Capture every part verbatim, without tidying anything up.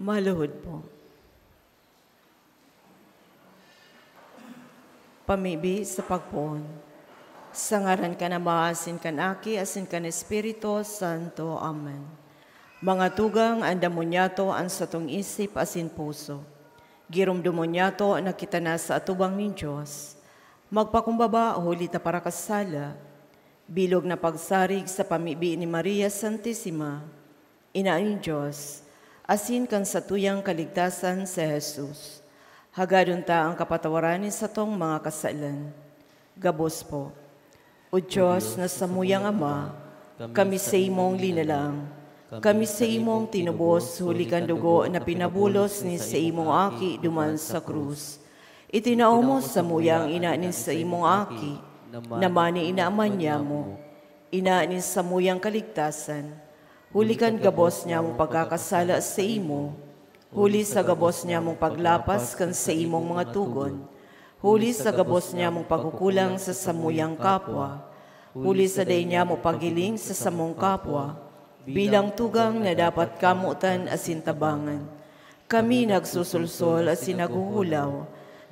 Maluhod po. Pamibi sa pagpoon. Sa ngaran kan Ama, asin kan Aki, asin kan Espiritu Santo. Amen. Mga tugang, andamon niyato an satong isip asin puso. Giromdomon niyato na kita na sa atubang nin Dios. Magpakumbaba huli ta parakasala. Bilog na pagsarig sa pamibi ni Maria Santisima, Ina nin Dios, asin kan satuyang kaligtasan si Jesus. Hagadon ta an kapatawaran nin satong mga kasalan. Gabos po. O Dios na samuyang Ama, kami sa imong linalang, kami sa imong tinubos huli kan dugo na pinabulos ni sa imong Aki duman sa krus. Itinao mo samuyang ina nin sa imong Aki, na mani inaman niya mo, ina nin samuyang kaligtasan, huli kan gabos niya mong pagkakasala sa imo, huli sa gabos niya mong paglapas kan sa imong mga tugon, huli sa gabos niya mong pagkukulang sa samuyang kapwa, huli sa dai niya mo paghiling sa samong kapwa, bilang tugang na dapat kamotan asin tabangan. Kami nagsusulsol asin naghuhulaw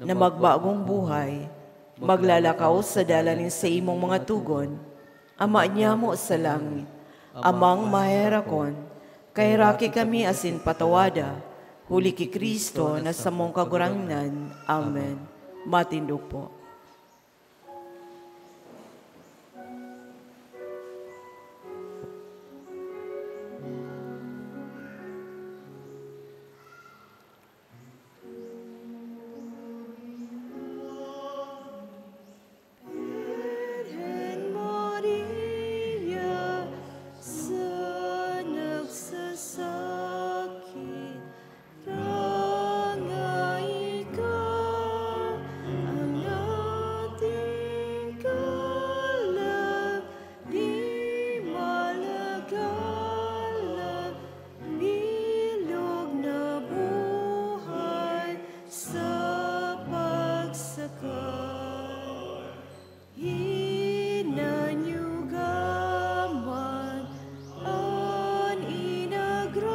na magbagong buhay, maglalakaw sa dalan nin sa imong mga tugon. Ama niamo sa langit, Amang maherakon, kaheraki kami asin patawada, huli ki Cristo na samong Kagurangnan. Amen. Matindog po. Birhen Maria, sa nagsasakit, Tangay ka, ang ating kalag, di malagalag, bilog na buhay sa pagsakay. Hinanyuga man an inagrangay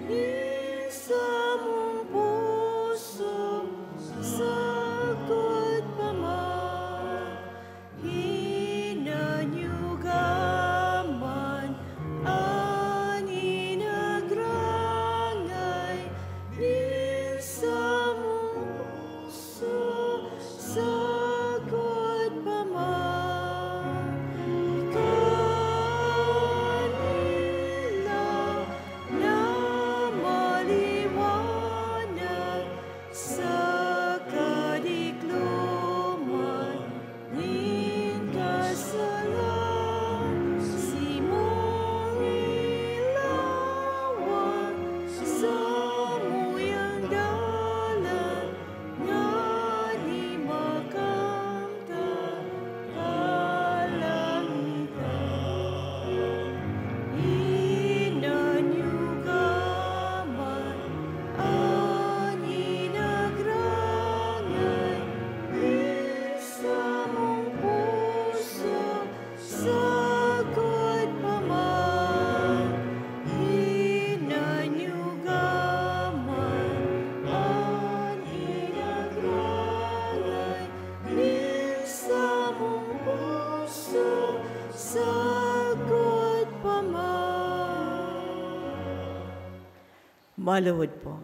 nin samong puso, sagkod pa man. Hinanyuga man an inagrangay nin samong puso, sagkod pa man. Kanila na maliwanag sa kadikloman nin kasalan, simong ilawan samuyang dalan ngani makamtan. Kalangitan, hinanyuga man an inagrangay nin samong puso, sagkod pa man. Hinanyuga man an inagrangay nin samong puso, sagkod pa man. Maluhod po.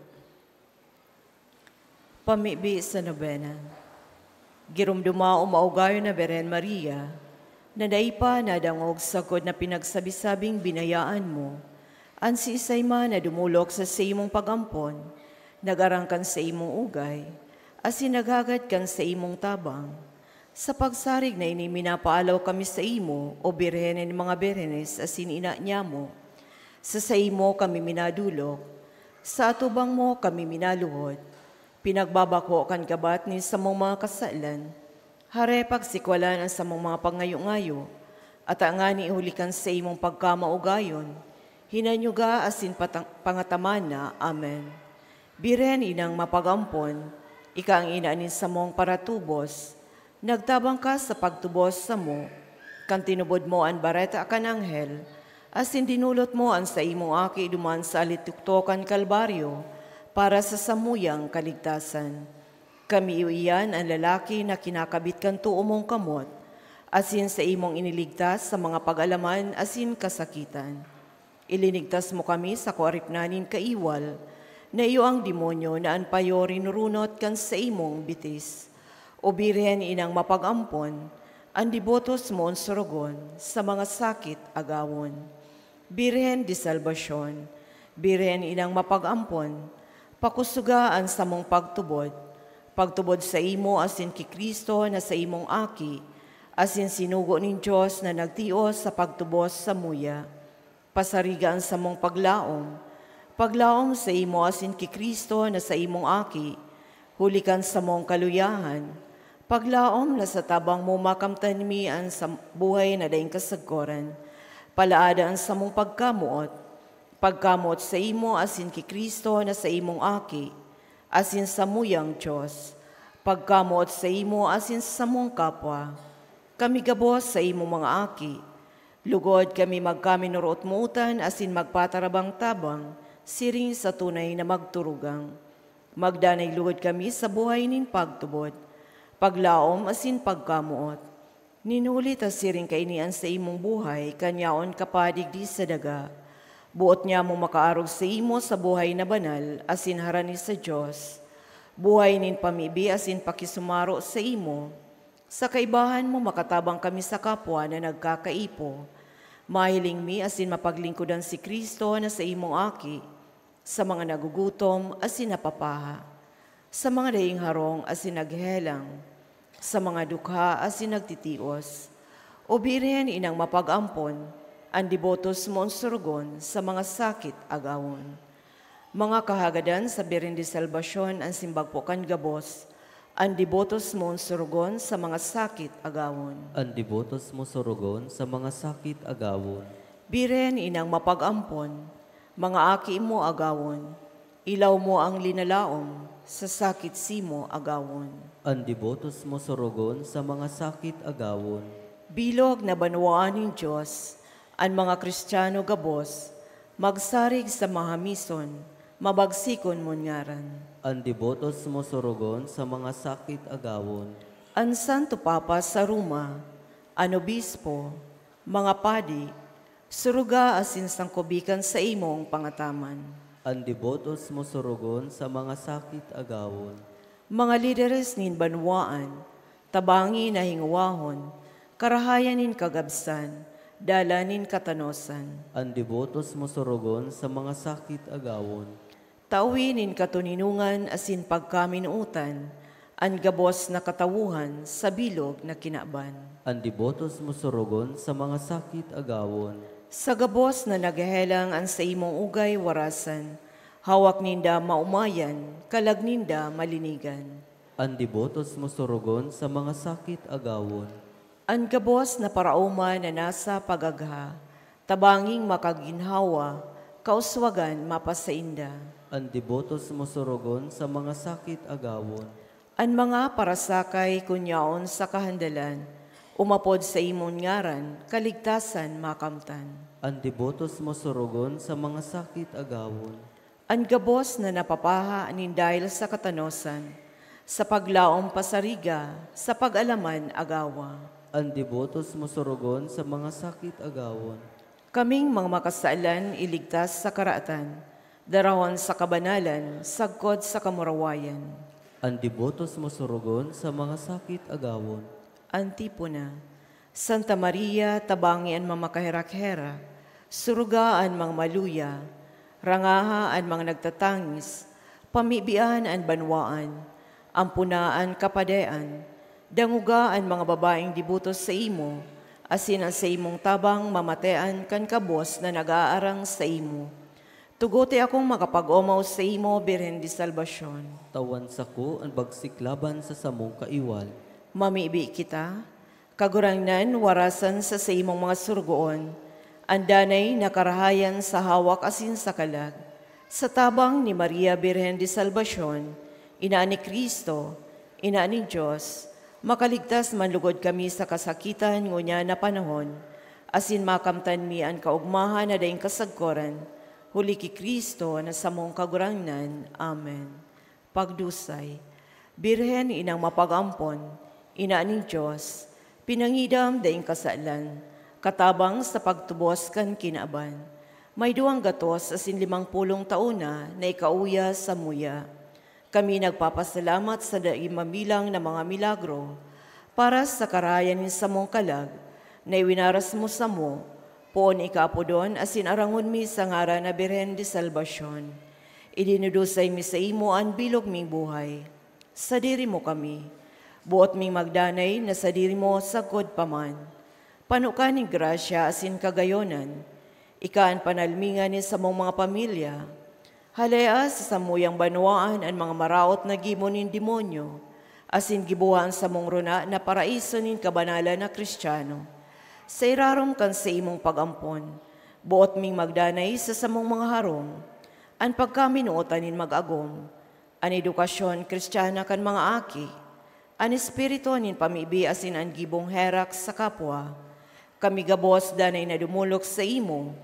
Pamibi sa nobena. Giromdoma o maugayon na Birhen Maria, na dai pa nadangog sagkod na pinagsabi-sabing binayaan mo an siisay man na dumolok sa saimong pag-ampon, nag-arangkan sa imong ugay, asin naghagad kan sa imong tabang. Sa pagsarig na ini, minapaalaw kami saimo, O Birhen nin mga Birhenes asin Ina niamo. Sa saimo kami minadolok, sa atubang mo kami minaluhod. Pinagbabako kan gabat nin samong mga kasalan, hare pagsikwalan an samong mga pagngayo-ngayo, at ngani huli kan saimong pagkamaugayon, hinanyuga asin patang-, pangatamana. Amen. Birhen, Inang mapag-ampon, ika an ina nin samong paratubos. Nagtabang ka sa pagtubos samo, kan tinubod mo an bareta kan anghel, Asin dinulot mo an saimong Aki duman sa alituktok kan Kalbaryo para sa samuyang kaligtasan. Kami iyo iyan an lalaki na kinakabit kan too mong kamot, asin saimong iniligtas sa mga pag-alaman asin kasakitan. Ilinigtas mo kami sa kuaripnan nin kaiwal, na iyo ang demonyo na an payo rinurunot kan saimong bitis. O Birhen inang mapag-ampon, an debotos moon sorogon sa mga sakit agawon. Birhen de Salvacion, Birhen inang mapag-ampon, pakusoga an samong pagtubod, pagtubod saimo asin ki Cristo na saimong Aki, asin sinugo nin Dios na nagtios sa pagtubos samuya. Pasariga an samong paglaom, paglaom saimo asin ki Cristo na saimong Aki, huli kan samong kaluyahan, paglaom na sa tabang mo makamtan mi an sam-, buhay na daing kasagkoran. Palaada an samong pagkamoot, pagkamoot saimo asin ki Cristo na saimong Aki, asin samuyang Dios, pagkamoot saimo asin sa samong kapwa. Kami gabos saimong mga aki, lugod kami magkaminuroot-mootan asin magpatarabang-tabang siring sa tunay na magturugang. Magdanay lugod kami sa buhay nin pagtubod, paglaom asin pagkamoot. Nin huli ta siring kaini an saimong buhay kan yaon ka pa digdi sa daga. Boot nyamong makaarog saimo sa buhay na banal asin harani sa Dios, buhay nin pamibi asin pakisumaro saimo, sa kaibahan mo makatabang kami sa kapwa na nagkakaipo. Mahiling mi asin mapaglingkodan si Cristo na saimong Aki, sa mga nagugutom asin napapaha, sa mga daing harong asin naghehelang, sa mga dukha asin nagtitios. O Birhen inang mapag-ampon, an debotos moon sorogon sa mga sakit agawon. Mga kahagadan sa Birhen de Salvacion an simbag po kan gabos, an debotos moon sorogon sa mga sakit agawon. An debotos mo sorogon sa mga sakit agawon. Birhen inang mapag-ampon, mga aki mo agawon, ilaw mo ang linalaom, sa sakit simo agawon. An debotos mo sorogon sa mga sakit agawon. Bilog na banwaan nin Dios, an mga Kristiyano gabos, magsarig sa mahamison, mabagsikon mon ngaran. An debotos mo sorogon sa mga sakit agawon. An Santo Papa sa Roma, an obispo, mga padi, suruga asin sangkobikan sa imong pangataman. An debotos mo sorogon sa mga sakit agawon. Mga lideres nin banwaan, tabangi na hingowahon, karahayan nin kagabsan, dalan nin katanosan. An debotos mo sorogon sa mga sakit agawon. Tawi nin katoninongan asin pagkaminootan, an gabos na katawohan sa bilog na kinaban. An debotos mo sorogon sa mga sakit agawon. Sa gabos na naghehelang an saimong ugay warasan, hawak ninda maomayan, kalag ninda malinigan. An debotos mo sorogon sa mga sakit agawon. An gabos na paraoma na nasa pagagha, tabanging makaginhawa, kauswagan mapasainda. An debotos mo sorogon sa mga sakit agawon. An mga parasakay kun yaon sa kahandalan, umapod sa imong ngaran, kaligtasan makamtan. An debotos mo sorogon sa mga sakit agawon. An gabos na napapaha nin dahil sa katanosan, sa paglaom pasariga, sa pag-alaman agawa. An debotos mo sorogon sa mga sakit agawon. Kaming mga makasalan iligtas sa karatan, darahon sa kabanalan, sagkod sa kamurawayan. An debotos mo sorogon sa mga sakit agawon. Antipona. Santa Maria, tabangi an mga makaherak-herak, suruga an mga maluya, rangaha an mga nagtatangis, pamibian an banwaan, ampona an kapadean, dangoga an mga babaeng deboto saimo, asin an saimong tabang mamatean kan gabos na nag-aarang saimo. Tugote akong makapag-omaw saimo, Birhen de Salvacion. Tawan sako an bagsik laban sa samong kaiwal. Mamibi kita, Kagurangnan, warasan sa saimong mga surugoon an danay na karahayan sa hawak asin sa kalag. Sa tabang ni Maria, Birhen de Salvacion, ina ni Cristo, ina nin Dios, makaligtas man lugod kami sa kasakitan ngunyan na panahon, asin makamtan mi an kaogmahan na daing kasagkoran, huli ki Cristo na samong Kagurangnan. Amen. Pagdusay. Birhen, Inang mapag-ampon, Ina nin Dios, pinangidam daing kasalan, katabang sa pagtubos kan kinaban. May duwang gatos asin limang pulong taon na na ikauya samuya. Kami nagpapasalamat sa dai mamilang na mga milagro para sa karahayan nin samong kalag na iwinaras mo samo, poon ikaapodon asin arangon mi sa ngaran na Birhen de Salvacion. Idinudusay mi saimo an bilog ming buhay. Sadiri mo kami. Boot ming magdanay na sadiri mo sagkod pa man. Pano ka nin grasya asin kagayonan. Ika an panalmingan nin samong mga pamilya. Halea sa samuyang banwaan an mga maraot na gibo nin demonyo, asin giboha an samong rona na paraiso nin kabanalan na Cristiano. Sa irarom kan saimong pag-ampon, boot ming magdanay sa samong mga harong, an pagkaminootan nin mag-agom, an edukasyon Cristiana kan mga aki, an espiritu nin pamibi asin an gibong herak sa kapwa. Kami gabos danay na dumolok saimo,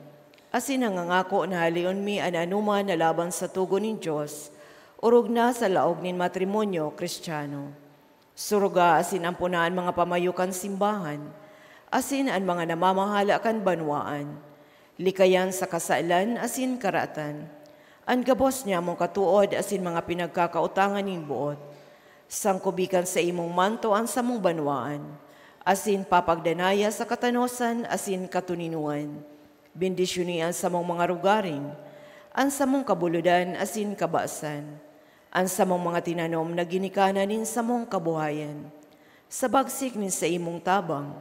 asin nangangako na haleon mi an anoman na laban sa togon nin Dios, orog na sa laog nin matrimonyo Cristiano. Suruga asin ampona an mga pamayo kan simbahan, asin an mga namamahala kan banwaan. Likayan sa kasalan asin karatan an gabos nyamong katood asin mga pinagkakaotangan nin boot. Sangkobi kan saimong manto an samong banwaan, asin papagdanaya sa katanosan asin katuninoan. Bendisyoni an samong mga rugaring, an samong kabuludan asin kabasan, an samong mga tinanom na ginikanan nin samong kabuhayan. Sa bagsik nin saimong tabang,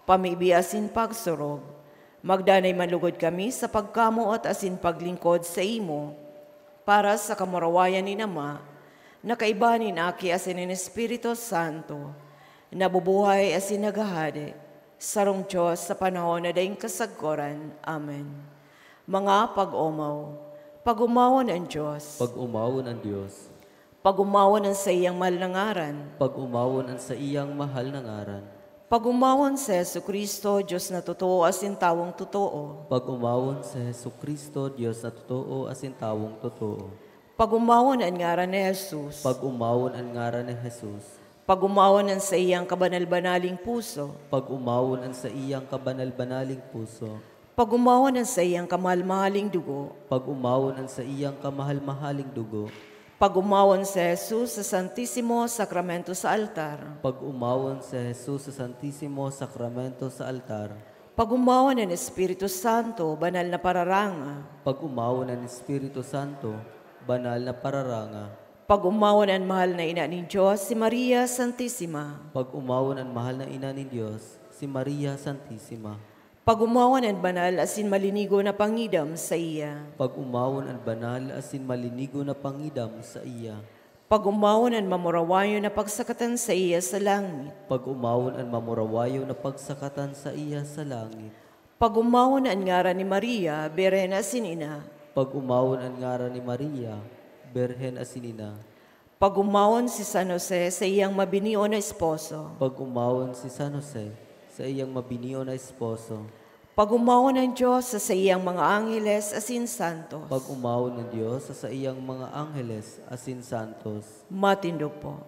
pamibi asin pagsurog, magdanay man lugod kami sa pagkamoot asin paglingkod saimo, para sa kamurawayan nin Ama, na kaiba nin Aki asin nin Espiritu Santo, nabubuhay asin naghahade, sarong Dios sa panahon na daing kasagkoran. Amen. Mga pag-omaw, pag-omawon an Dios. Pag-omawon an Dios. Pag-omawon an saiyang mahal na ngaran. Pag-omawon an saiyang mahal na ngaran. Pag-omawon si Jesu-Cristo, Dios na totoo asin tawong totoo. Pag-omawon si Jesu-Cristo, Dios na totoo asin tawong totoo. Pag-omawon an ngaran ni Jesus. Pag-omawon an ngaran ni Jesus. Pag-omawon an saiyang kabanal-banaling puso. Pag-omawon an saiyang kabanal-banaling puso. Pag-omawon an saiyang kamahal-mahaling dugo. Pag-omawon an saiyang kamahal-mahaling dugo. Pag-omawon si Jesus sa Santisimo Sakramento sa altar. Pag-omawon si Jesus sa Santisimo Sakramento sa altar. Pag-omawon an Espiritu Santo, banal na pararanga. Pag-omawon an Espiritu Santo, banal na pararanga. Pag-omawon an mahal na ina nin Dios, si Maria Santisima. Pag-omawon an mahal na ina nin Dios, si Maria Santisima. Pag-omawon an banal asin malinigo na pangidam saiya. Pag-omawon an banal asin malinigo na pangidam saiya. Pag-omawon an mamurawayon na pagsakatan saiya sa langit. Pag-omawon an mamurawayon na pagsakatan saiya sa langit. Pag-omawon an ngaran ni Maria, Birhen asin Ina. Pag-omawon an ngaran ni Maria, Birhen asin Ina. Pag-omawon si San Jose sa iyang mabinion na esposo. Pag-omawon si San Jose sa iyang mabinion na esposo. Pag-omawon an Dios sa saiyang mga angheles asin santos. Pag-omawon an Dios sa saiyang mga angheles asin santos. Matindog po.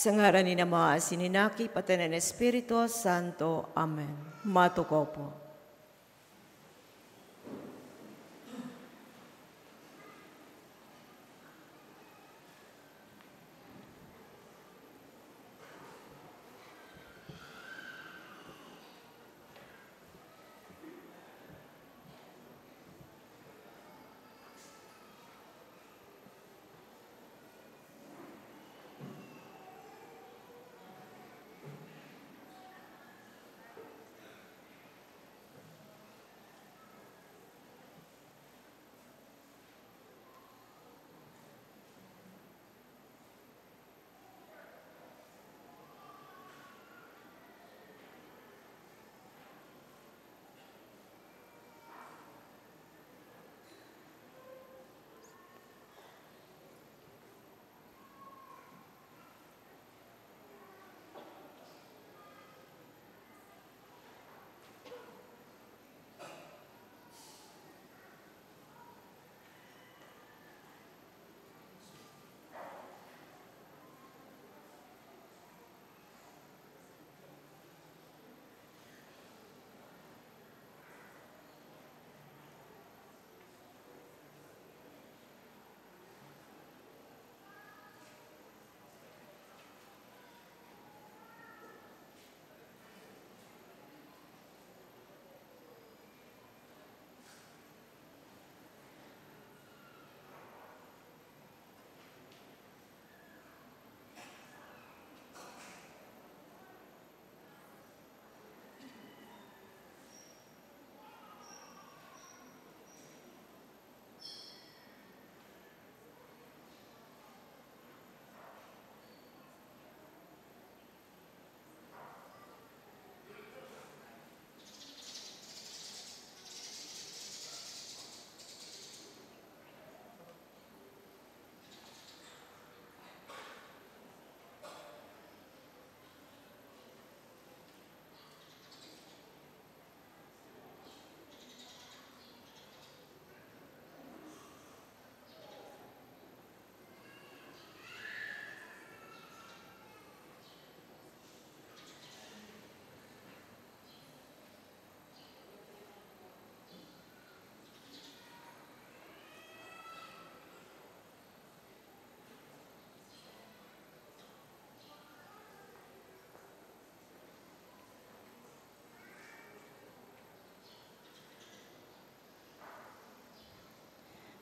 Sa ngaran ni Ama, asin ni Aki, pati nin Espiritu Santo. Amen. Matukaw po.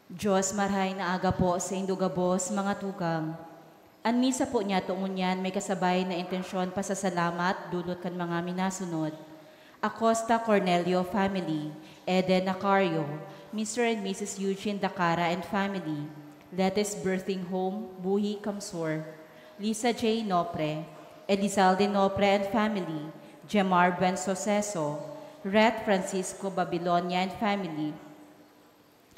Diyos, marahay na aga po saindo gabos, mga tugang. An misa po niyato ngunyan may kasabay na intensyon pasasalamat dulot kan mga minasunod: Acosta Cornelio family, Eden Nacario, Mister and Missus Eugene Dacara and family, Letes Birthing Home, Buhi, Kamsur, Lisa J Nopre, Elizalde Nopre and family, Jemar Buensoseso, Ret Francisco Babilonia and family,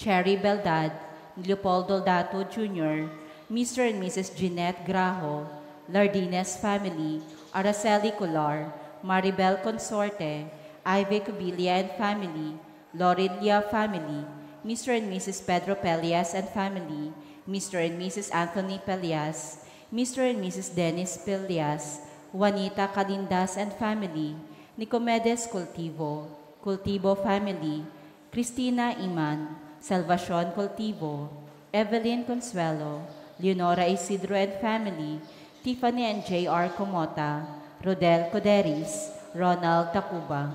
Cherry Beldad, Leopoldo Dato Junior, Mister and Missus Jeanette Graho, Lardines family, Araceli Colar, Maribel Consorte, Ivy Cubilia and family, Lorilia family, Mister and Missus Pedro Pelias and family, Mister and Missus Anthony Pelias, Mister and Missus Dennis Pelias, Juanita Calindas and family, Nicomedes Cultivo, Cultivo family, Christina Iman, Salvacion Cultivo, Evelyn Consuelo, Leonora Isidro and family, Tiffany and J R Comota, Rodel Coderis, Ronald Tacuba.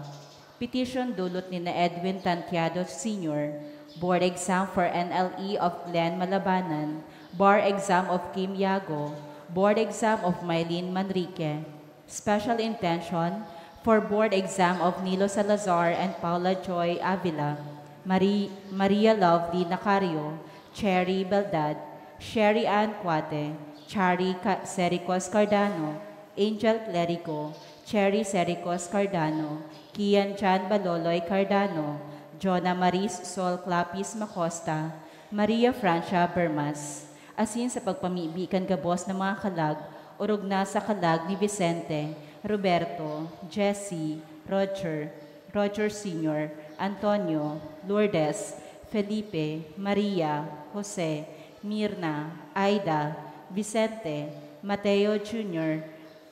Petition dulot ni na Edwin Tantiado Senior, board exam for N L E of Glenn Malabanan, bar exam of Kim Yago, board exam of Mylene Manrique. Special intention for board exam of Nilo Salazar and Paula Joy Avila, Marie, Maria Lovely Nacario, Cherry Beldad, Sherry Ann Cuate, Chari Ca-, Sericos Cardano, Angel Clerico, Cherry Sericos Cardano, Kian Jan Baloloy Cardano, Jonah Maris Sol Clapis Macosta, Maria Francia Bermas, asin sa pagpamibi kan gabos na mga kalag, orog na sa kalag ni Vicente, Roberto, Jessie, Roger, Roger Senior, Antonio, Lourdes, Felipe, Maria, Jose, Mirna, Aida, Vicente, Mateo Junior,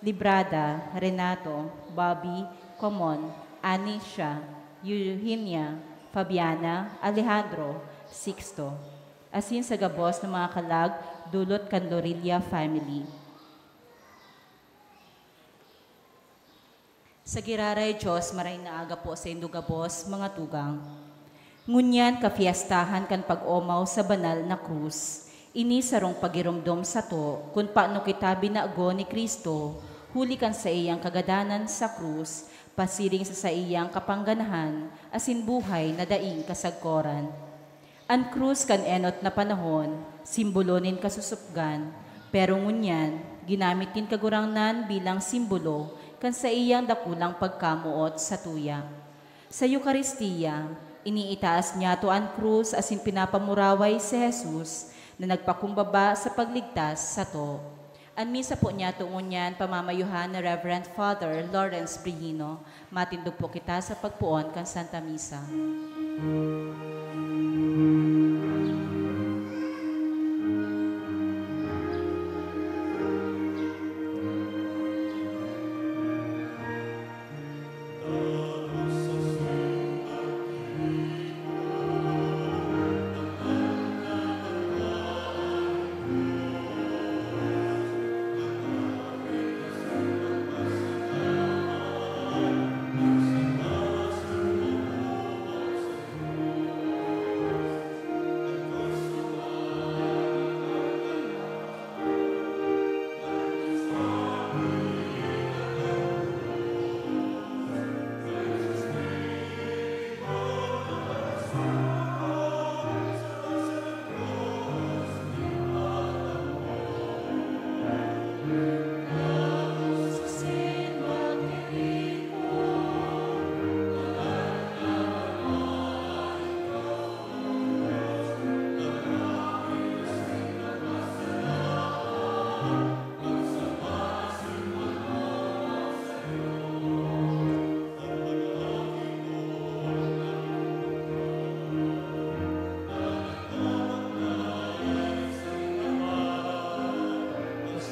Librada, Renato, Bobby, Comon, Anisha, Eugenia, Fabiana, Alejandro, Sixto. Asin sa gabos na mga kalag, dulot kan Lorilla family. Sa giraray Dios, maray na aga po saindo gabos, mga tugang. Ngunyan, kafiestahan kan pag-omaw sa banal na krus. Ini sarong pagiromdom sato kun paano kita binago ni Cristo, huli kan saiyang kagadanan sa krus, pasiring sa saiyang kapangganahan asin buhay na daing kasagkoran. An krus kan enot na panahon, simbolo nin kasusupgan, pero ngunyan, ginamit nin Kagurangnan bilang simbolo kan saiyang dakulang pagkamoot satuya. Sa Eukaristia, iniitaas niyato an krus asin pinapamuraway si Jesus na nagpakumbaba sa pagligtas sato. An misa po niyato ngunyan pamamayuhan ni Reverend Father Lawrence Brigino. Matindog po kita sa pagpoon kan Santa Misa.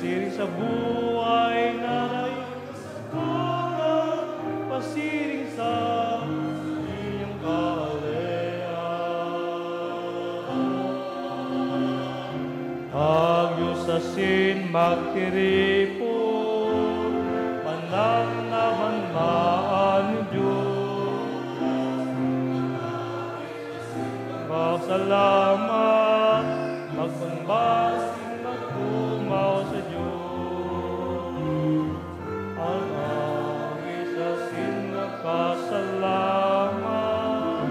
Pasiring sa buhay na nagkasakara, pasiring sa inyong kalean. Agyo sasin magtiripon, banal na banal an Dios. Pasalamat, magsamba, magtumaw sa Dios. An agyo sasin magpasalamat,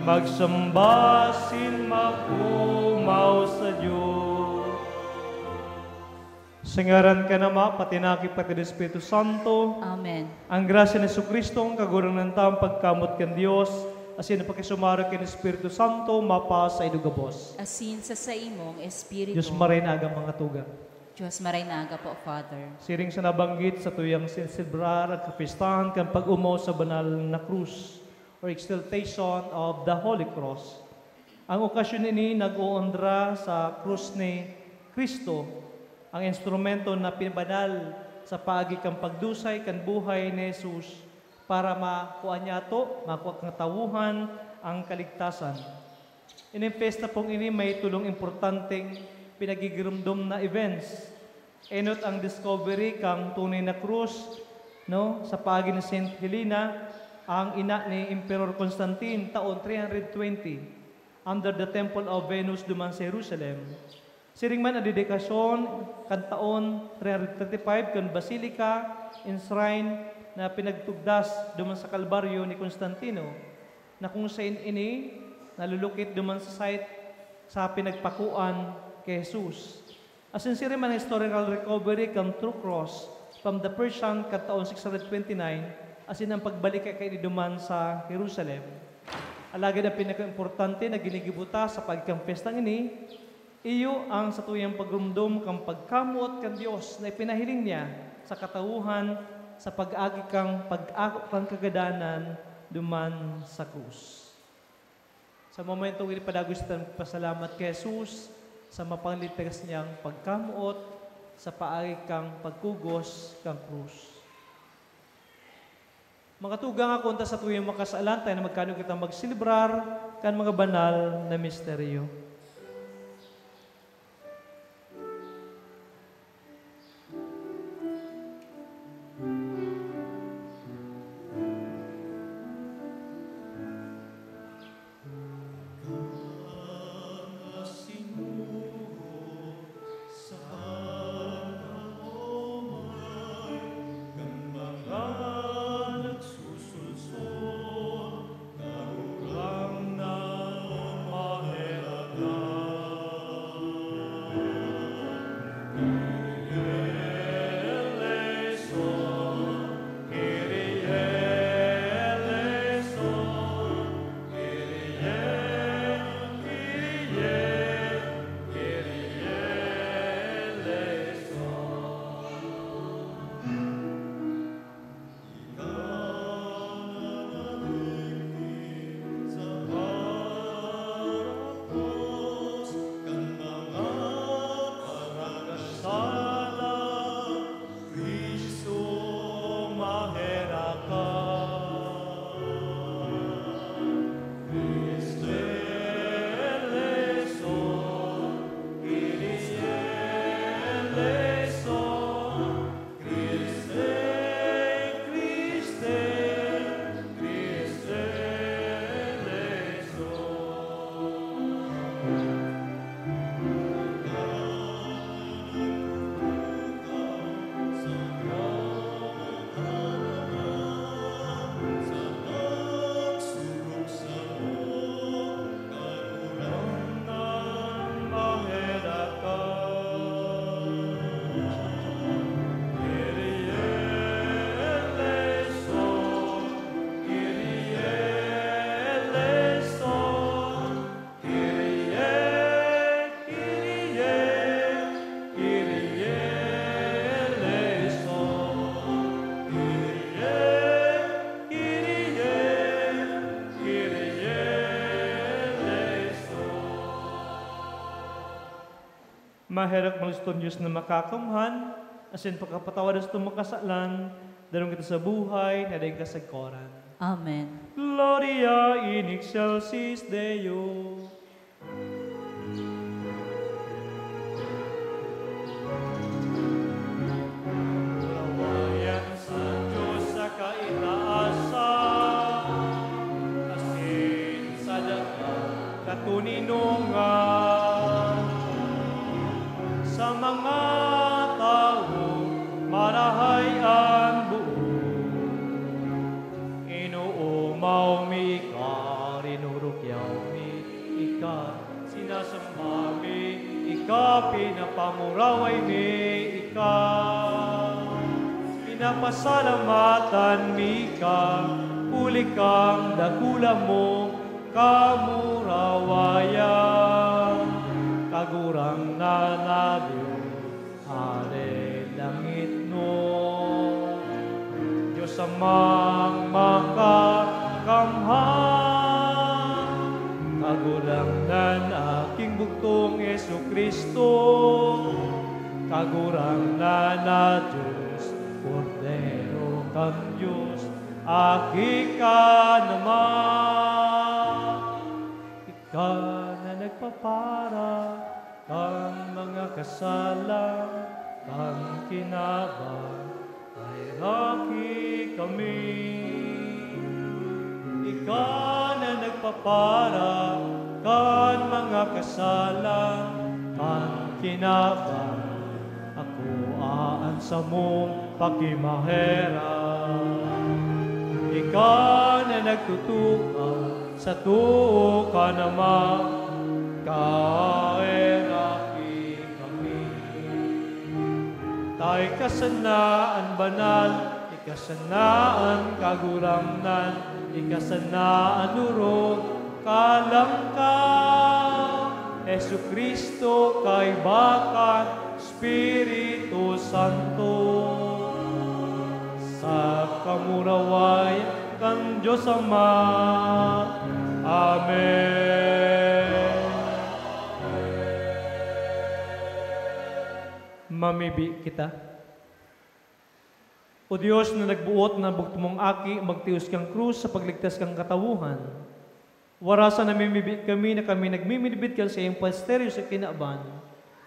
magsamba sin maomaw sa Dios. Sa ngaran kan Ama, pati na, pati na Espiritu Santo. Amen. Ang grasya ni Jesucristo, ang Kagurangnan ta, ang pagkamot kan Dios, asin ang pakisumaro kan Espiritu Santo, mapasa ido gabos. Asin sa saimong espiritu. Dios maray na aga, mga tugang. Dios maray na aga po, Father. Siring sa nabanggit, satuyang siniselebrar an kapistahan kan pag-omaw sa banal na krus, or exaltation of the Holy Cross. Ang okasyon ini nag-oonra sa krus ni Cristo, ang instrumento na pinabanal sa paagi kan pagdusay kan buhay ni Jesus para makua niyato, makua kan katawohan, ang kaligtasan. Ining pesta pong ini may tolong importanteng pinagigiromdom na events. Enot ang discovery kan tunay na krus, no, sa paagi ni Saint Helena, ang ina ni Emperor Constantine, taon three hundred twenty, under the Temple of Venus duman sa Jerusalem. Siring man ang dedikasyon kan taon three hundred thirty-five kan Basilica and Shrine na pinagtugdas duman sa Kalbaryo ni Constantino, na kung saen ini nalulukit duman sa site sa pinagpakuan ki Jesus. Asin siring man an historical recovery kan true cross from the Persian kan taon six hundred twenty-nine, asin an pagbalik kaini duman sa Jerusalem. Alagad an pinakaimportante na ginigibo ta sa paagi kan pestang ini, iyo ang satuyang pagromdom kan pagkamoot kan Dios na ipinahiling niya sa katawohan sa pag-agi kan pag-ako kan kagadanan duman sa krus. Sa momentong ini, padagos kitang pasalamat ki Jesus sa mapanlitas niyang pagkamoot, sa paagi kan pagkugos kan krus. Mga tugang, ako unta sa tuyang makasalan, tayo na magkano kita magselebrar kan mga banal na misteryo. Maherak, malustong Dios na makakamhan, asin pakapatawad sa mga kasalan, daron kita sa buhay na daing kasagkoran. Amen. Gloria in excelsis Deo. Kurawayan sa Dios sa kaitaasan, asin sa daga katoninongan. Sa mga tawo marahay an boot. Inoomaw mi ika, rinurukyaw mi ika, sinasamba mi ika, pinapamuraway mi ika. Pinapasalamatan mi ika, huli kan dakula mong kamurawayan. Kagurangnan na Dios, Hade langitnon, Dios Amang makakamhan, Kagurangnan aking bugtong Jesu-Cristo, Kagurangnan na Dios, Kordero kan Dios, aki ka naman. Ika na nagpapara kan mga kasalan kan kinaban, paheraki kami. Ika na nagpapara kan mga kasalan kan kinaban, akoa an samong pakimaherak. Ika na nagtutukaw sa too kan Ama, kaheraki kami. Ta ika sana an banal, ika sana an kagurangnan, ika sana an orog, kalang ka, Jesu-Cristo, kaiba kan Espiritu Santo, sa kamurawayan kan Dios Ama. Amen. Mamibi kita. O Dios na nagboot na bugto mong Aki magtios kan krus sa pagligtas kan katawohan, warasan na mimibi kami na kami nagmimidbid kan saiyang misteryo sa kinaban,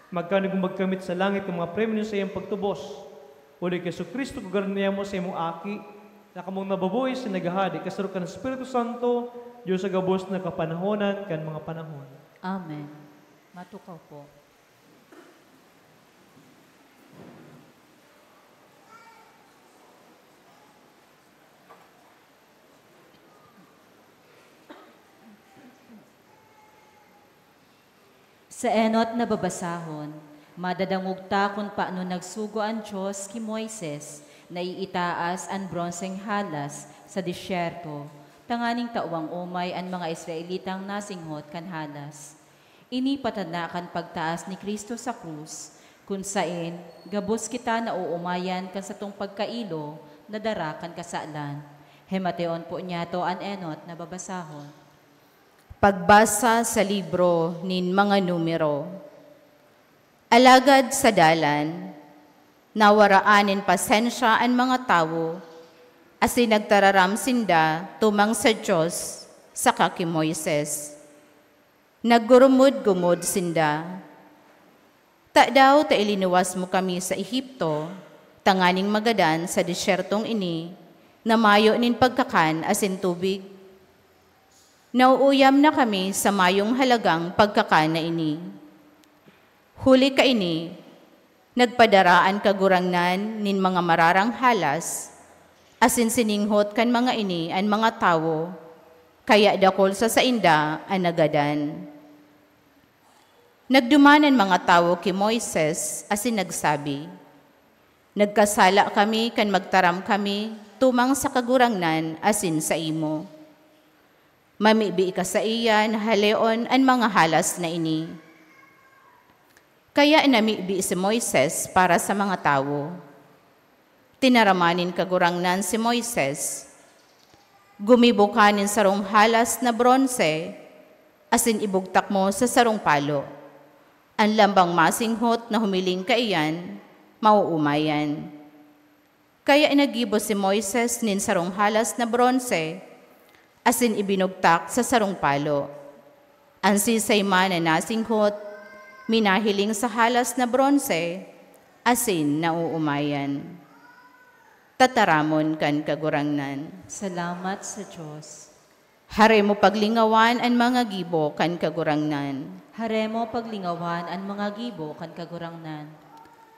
magkanugmag kami sa langit kan mga premyo sa saiyang pagtubos. Huli ki Jesu-Cristo, Kagurangnan mo, saimong Aki, na kamong nabubuhay sa naghahade, kasaro kan Espiritu Santo, Dios sa gabos na kapanahonan kan mga panahon. Amen. Matukaw po. Sa enot na babasahon, madadangog ta kun paano nagsugo an Dios ki Moises na iitaas an bronseng halas sa disyerto, tanganing tawang omay an mga Israelitang nasinghot kan halas. Ini patada kan pagtaas ni Cristo sa krus, kun saen gabos kita naoomayan kan satong pagkailo na dara kan kasalan. Hemateon po niyato an enot na babasahon. Pagbasa sa libro nin mga Numero. Alagad sa dalan, nawaraan nin pasensya an mga tawo, asin nagtararam sinda tumang sa Dios saka ki Moises. Naggurumod-gumod sinda, "Tadaw ta ilinuwas mo kami sa Egipto tanganing magadan sa desyertong ini na mayo nin pagkakan asin tubig? Nauuyam na kami sa mayong halagang pagkakan na ini." Huli kaini, nagpadara an Kagurangnan nin mga mararang halas, asin sininghot kan mga ini an mga tawo, kaya dakul sa sainda an nagadan. Nagduman an mga tawo ki Moises asin nagsabi, "Nagkasala kami kan magtaram kami tumang sa Kagurangnan asin saimo. Mamibi ka saiya na haleon an mga halas na ini." Kaya namibi si Moises para sa mga tawo. Tinaraman nin Kagurangnan si Moises, "Gumibo ka nin sarong halas na bronse asin ibugtak mo sa sarong palo. An lambang masinghot na humiling kaiyan, maoomayan." Kaya naggibo si Moises nin sarong halas na bronse asin ibinugtak sa sarong palo. An sisay man na nasinghot, minahiling sa halas na bronse asin naoomayan. Tataramon kan Kagurangnan. Salamat sa Dios. Haremo paglingawan an mga gibo kan Kagurangnan. Haremo paglingawan an mga gibo kan Kagurangnan.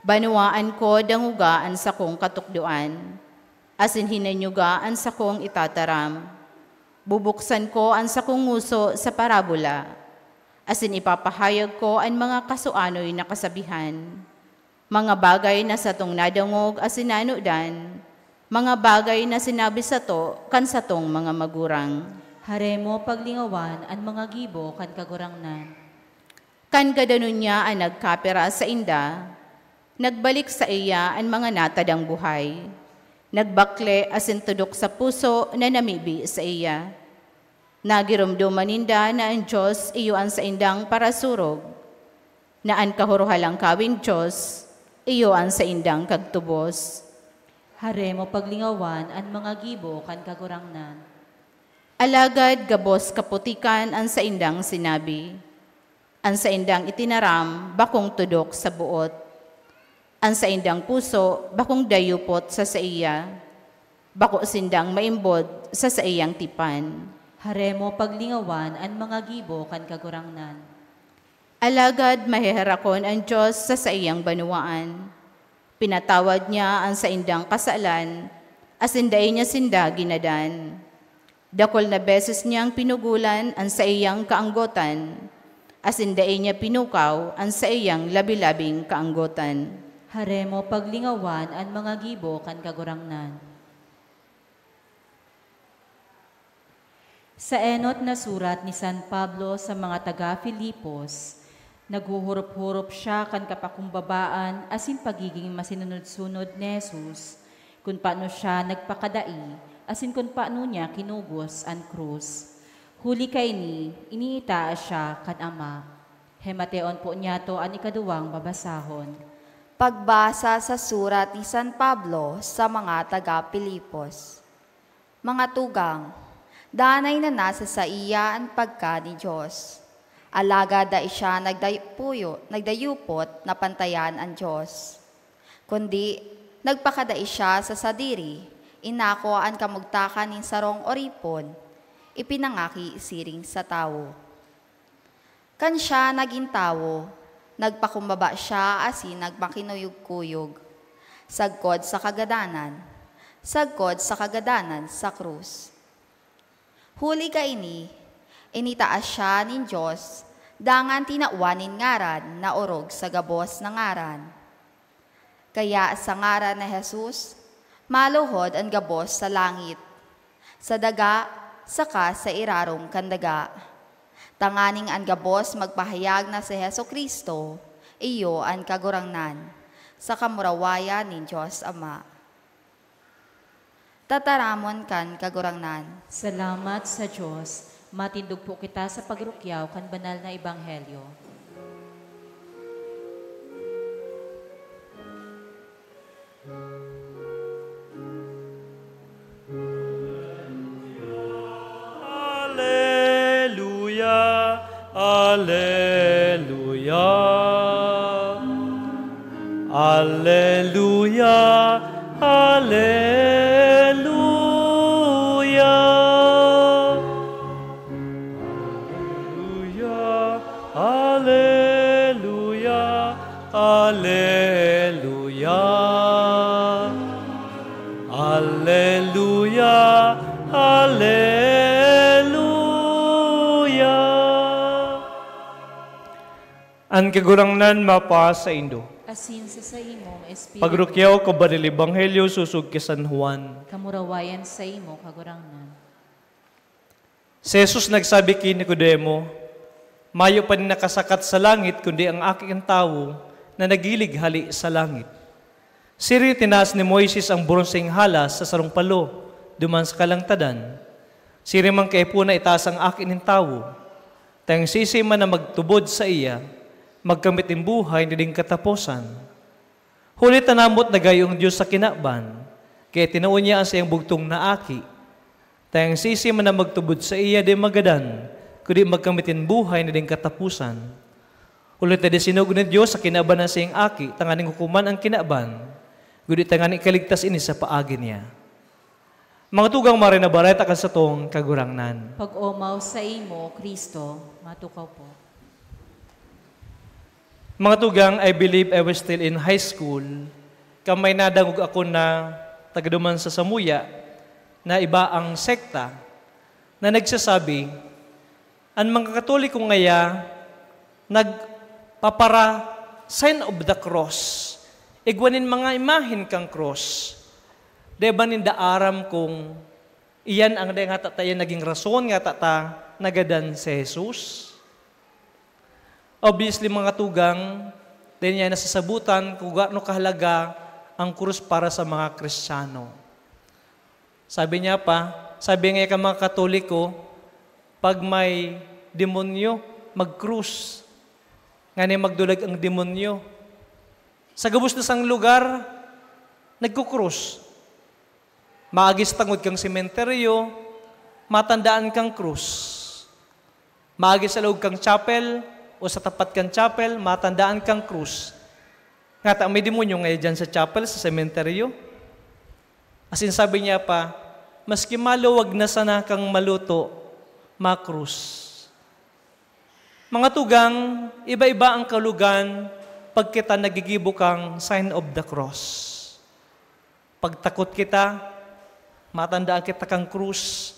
Banwaan ko dangoga an sakong katukdoan, asin hinanyuga an sakong itataram. Bubuksan ko an sakong ngoso sa parabola, asin ipapahayag ko an mga kasuanoy na kasabihan. Mga bagay na satong nadangog asin nanudan, mga bagay na sinabi sato kan satong mga magurang. Haremo paglingawan an mga gibo kan Kagurangnan. Kan gadanon niya an nagkapira sainda, nagbalik saiya an mga natadang buhay. Nagbakle asin tudok sa puso na namibi saiya. Nagiromdoman ninda na an Dios iyo an saindang parasurog, na an Kahorohalangkaweng Dios iyo an saindang kagtubos. Haremo paglingawan an mga gibo kan Kagurangnan. Alagad gabos kaputikan an saindang sinabi. An saindang itinaram bakong tudok sa boot. An saindang puso bakong dayupot sa saiya. Bako sindang maimbod sa saiyang tipan. Haremo paglingawan an mga gibo kan Kagurangnan. Alagad maheherakon an Dios sa saiyang banwaan. Pinatawad niya an saindang kasalan, asin dai niya sinda ginadan. Dakul na beses niyang pinugolan an saiyang kaanggotan, asin dai niya pinukaw an saiyang labi-labing kaanggotan. Haremo paglingawan an mga gibo kan Kagurangnan. Sa enot na surat ni San Pablo sa mga taga Filipos, naghuhurop-hurop siya kan kapakumbabaan asin pagiging masinunod-sunod ni Jesus, kun paano siya nagpakadai asin kun paano niya kinugos an krus. Huli kaini, iniitaas siya kan Ama. Hemateon po niyato an ikaduwang babasahon. Pagbasa sa surat ni San Pablo sa mga taga-Filipos. Mga tugang, danay na nasa saiya an pagka nin Dios. Alagad dai siya nagdapuyo-, nagdayupot na pantayan an Dios. Kundi, nagpakadai siya sa sadiri, inako an kamugtakan nin sarong oripon, ipinangaki siring sa tawo. Kan siya nagin tawo, nagpakumbaba siya asin nagmakinuyog-kuyog, sagkod sa kagadanan, sagkod sa kagadanan sa krus. Huli kaini, initaas siya nin Dios, dangan tinawan nin ngaran na orog sa gabos na ngaran. Kaya sa ngaran na Jesus, maluhod an gabos sa langit, sa daga, saka sa irarom kan daga, tanganing an gabos magpahayag na si Jesu-Cristo iyo an Kagurangnan, sa kamurawayan nin Dios Ama. Tataramon kan Kagurangnan. Salamat sa Dios. Matindog po kita sa pagrukyaw kan banal na ebanghelyo. Aleluya, aleluya. Aleluya, aleluya. Aleluya, aleluya, aleluya. Aleluya. An Kagurangnan mapasaindo. Asin sa saimong espiritu. Pagrukyaw kan Banal Ebanghelyo sosog ki San Juan. Kamurawayan saimo, Kagurangnan. Si Jesus nagsabi ki Nicodemo, "Mayo pa nin nakasakat sa langit kundi an Aki kan Tawo na naghilig hale sa langit." Siring tinaas ni Moises an bronseng halas sa sarong palo duman sa kalangtadan. Siring man kaipuhan na itaas an Aki nin Tawo, ta an siisay man na magtubod saiya, magkamit nin buhay na daing kataposan. Huli ta namot na gayo an Dios sa kinaban, kaya tinao niya an saiyang bugtong na Aki. Ta an siisay man na magtubod saiya dai magadan, kundi magkamit nin buhay na daing kataposan. Huli ta dai sinugo nin Dios sa kinaban an saiyang Aki tanganing hukoman an kinaban, kundi tanganing ikaligtas ini sa paagi niya. Mga tugang, Maray na Bareta kan satong Kagurangnan. Pag-omaw saimo, Cristo. Matukaw po. Mga tugang, I believe I was still in high school kan may nadangog ako na taga duman sa samuya na iba ang sekta na nagsasabi, an mga Katoliko ngaya nagpapara-sign of the cross, igwa nin mga imahen kan krus. Di ba ninda aram kung iyan ang, dai ngata ta iyan naging rason ngata ta nagadan si Jesus? Obviously, mga tugang, dai niya nasasabutan kung gaano kahalaga ang krus para sa mga Kristiyano. Sabi niya pa, sabi nga kan mga Katoliko, pag may demonyo, magkrus. Nganing magdulag ang demonyo. Sa gabos na sang lugar, nagkukrus. Maagi sa tangod kan sementeryo, matandaan kang krus. Maagi sa laog kan chapel o sa tapat kan chapel, matandaan kang krus. Ngata may demonyo ngaya diyan sa chapel, sa sementeryo. Asin sabi niya pa, "Maski maluwag na sana kang maluto, makrus." Mga tugang, iba-iba ang kalugan pag kita nagigibo kang sign of the cross. Pag takot kita, matandaan kita kan krus.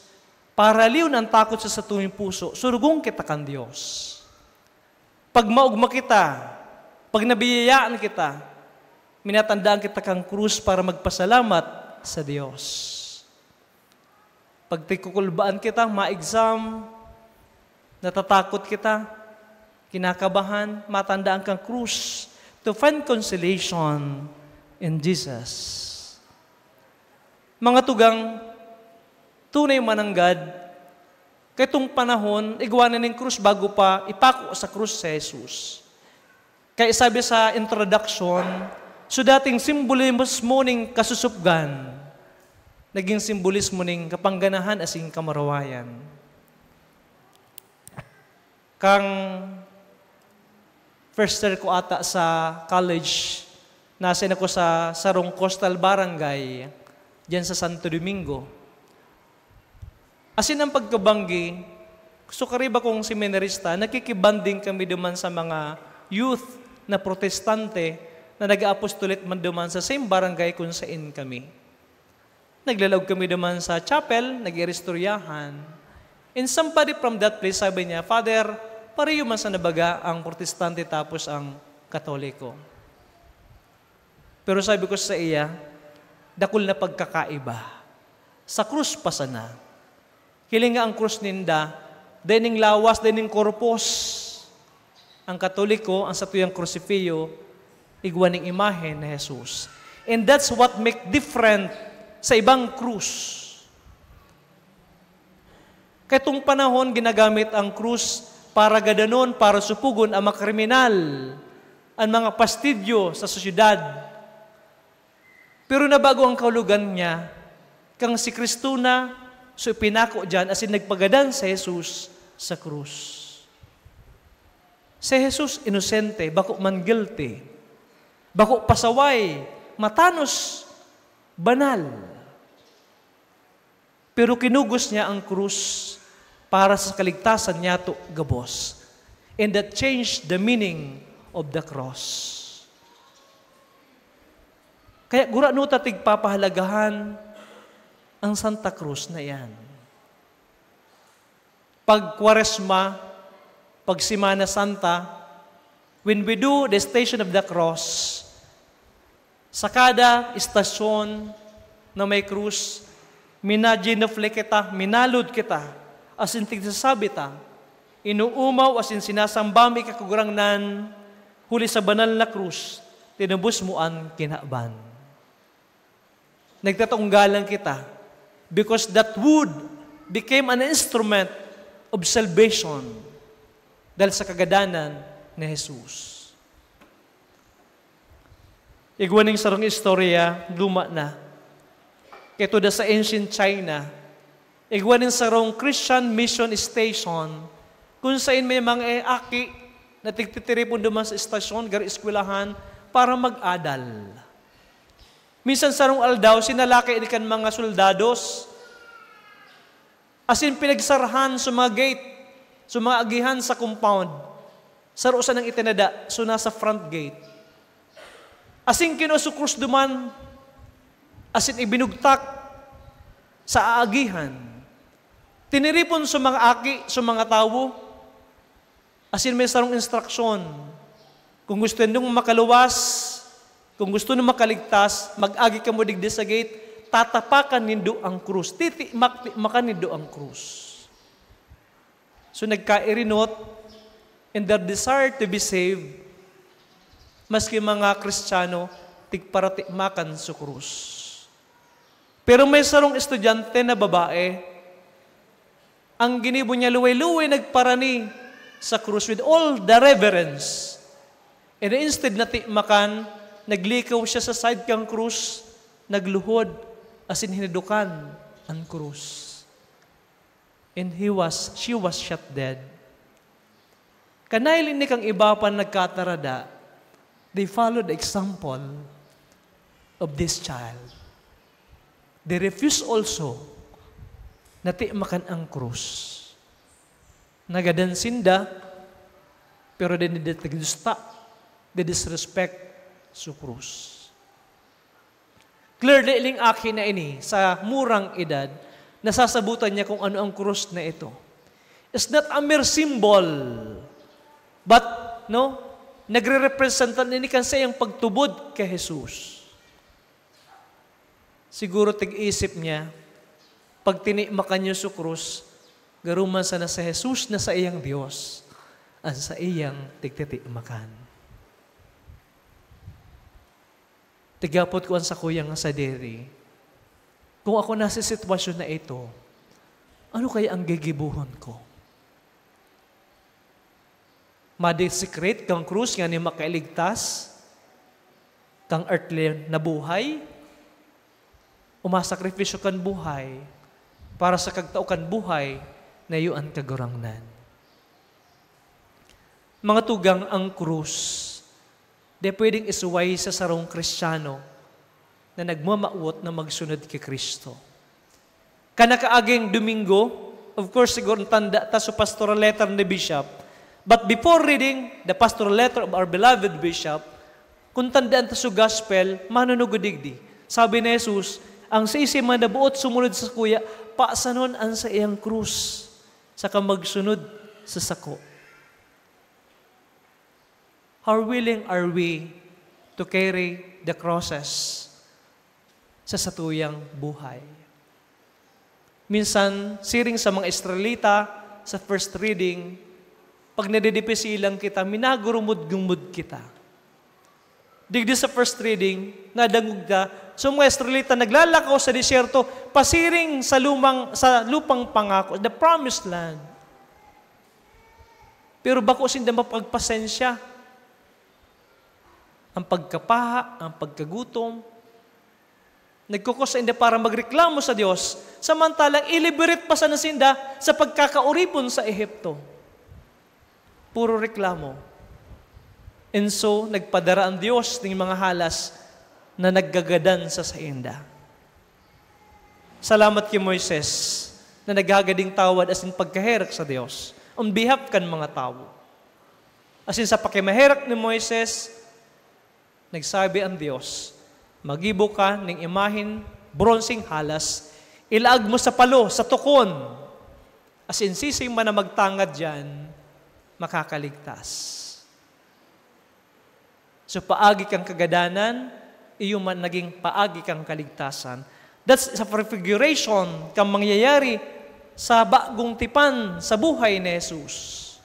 Para lion an takot sa satuyang puso, surugon kita kan Dios. Pag maogma kita, pag nabiyayaan kita, minatandaan kita kan krus para magpasalamat sa Dios. Pag tigkukulbaan kita, ma-exam, natatakot kita, kinakabahan, matandaan kang krus to find consolation in Jesus. Mga tugang, tunay mananggad, kaitong panahon, igwa na nin krus bago pa ipako sa krus si Jesus. Kaya sabi sa introduction, So, dating simbolismo ning kasusupgan, naging simbolismo ning kapangganahan asin kamurawayan. Kan first year ko ata sa college, nasa ako sa sarong coastal barangay, diyan sa Santo Domingo. Asin ang pagkabanggi, so kariba kong seminarista, nakikibanding kami duman sa mga youth na protestante na nag-aapostolate man duman sa same barangay kung sain kami. Naglalaog kami duman sa chapel, nag-iristoryahan. And somebody from that place sabi niya, "Father, pareho man sana baga ang protestante tapos ang Katoliko." Pero sabi ko sa iya, "Dakul na pagkakaiba. Sa krus pa sana. Hiling nga ang krus ninda, dai ning lawas, dai ning korpos. Ang Katoliko, ang satuyang krusifiyo, igwa ning imahen ni Jesus." And that's what make different sa ibang krus. Kaya itong panahon, ginagamit ang krus para gadanon, para supugon ang mga kriminal, ang mga pastidyo sa sosyedad. Pero nabago ang kahulogan niya, kang si Kristo na so ipinako diyan asin nagpagadan si Jesus sa krus. Si Jesus inosente, bako man guilty, bako pasaway, matanos, banal. Pero kinugos niya ang krus para sa kaligtasan niyato gabos. And that changed the meaning of the cross. Kaya gurano ta tigpapahalagahan ang Santa Cruz na iyan. Pag Kwaresma, pag Semana Santa, when we do the Station of the Cross, sa kada istasyon na may krus, minagenuflect kita, minalod kita, asin tigsasabi ta, "Inoomaw asin sinasamba mi ka, Kagurangnan, huli sa banal na krus, tinubos mo an kinaban." Nagtatunggalan kita because that wood became an instrument of salvation dahil sa kagadanan ni Jesus. Igwa ning sarong istorya, luma na. Ito da sa ancient China. Igwa ning sarong Christian mission station, kung sain may mga aki na tigtitiripon duman sa estasyon, garo eskwelahan, para mag-adal. Minsan sarong aldaw, sinalaki ini kan mga soldados, asin pinagsarahan sa mga gate, sa mga agihan sa compound. Saro sanang itinada, so nasa front gate. Asin kinua so krus duman, asin ibinugtak sa aagihan. Tiniripon sa mga aki, sa mga tawo, asin may sarong instruksyon. Kung gusto nindong makaluwas, kung gusto nindo makaligtas, mag-agi kamo digdi sa gate, tatapakan nindo ang krus. Titimak-timakan nindo ang krus. So, nagkairinot in their desire to be saved, maski mga Kristiyano, tigparatimakan sa krus. Pero may sarong estudyante na babae, ang ginibo niya luway-luway nagparani sa krus with all the reverence. And instead na timakan, naglikaw siya sa side kang krus, nagluhod, asin hinadokan an krus. And he was, she was shot dead. Kan nahiling ini kan iba pang nagkatarada, they followed the example of this child. They refused also na timakan ang krus. Nagadan sinda, pero dai ninda tinadusta, they disrespect sa krus. Clearly, ining aki na ini, sa murang edad, nasasabutan niya kung ano ang krus na ito. It's not a mere symbol, but, no, nagrerepresenta ini kan saiyang pagtubod kay Jesus. Siguro tig-isip niya, "Pag tinimakan niyo sa krus, garo man sana si Jesus na saiyang Dios, an saiyang tigtitimakan." Tighapot ko an sakuya nga sadiri, "Kung ako nasa sitwasyon na ito, ano kaya ang gigibohon ko? Madesecrate kan krus nganing makailigtas? Kan earthly na buhay, umasakripisyo kan buhay para sa kagtao kan buhay na iyo an Kagurangnan. Mga tugang, ang krus, di pwedeng isuway sa sarong Kristiyano na nagmamawot na magsunod ki Cristo. Kan nakaaging Domingo, of course, siguro tanda ta sa pastoral letter ni Bishop. But before reading the pastoral letter of our beloved Bishop, kung tandaan ta sa gospel, manunugod digdi. Sabi ni Jesus, "Ang siisay man na boot sumunod sakuya, pasanon an saiyang krus, saka magsunod sa sako." How willing are we to carry the crosses sa satuyang buhay? Minsan, siring sa mga Israelita sa first reading, pag nadidipisilan kita, minagurumod-gumod kita. Digdi sa first reading, nadangog ta, so mga Israelita naglalakaw sa disyerto, pasiring sa lumang, sa lupang pangako, the promised land. Pero bako sinda mapagpasensya. Ang pagkapaha, ang pagkagutom, nagkukos sinda para magreklamo sa Dios, samantalang ilibirit pa sana sinda sa pagkakaoripon sa Ehipto. Puro reklamo. And so, nagpadara ang Dios ning mga halas na naggagadan sa sainda. Salamat ki Moises na naghagading tawad asin pagkaherak sa Dios on behalf kan mga tawo. Asin sa pakimaherak ni Moises, nagsabi ang Dios, "Maggibo ka ning imahen bronseng halas, ilaag mo sa palo, sa tukon, asin siisay man na magtangad diyan, makakaligtas." So, paagi kan kagadanan, iyo man naging paagi kan kaligtasan. That's sa prefiguration kan mangyayari sa bagong tipan sa buhay ni Jesus.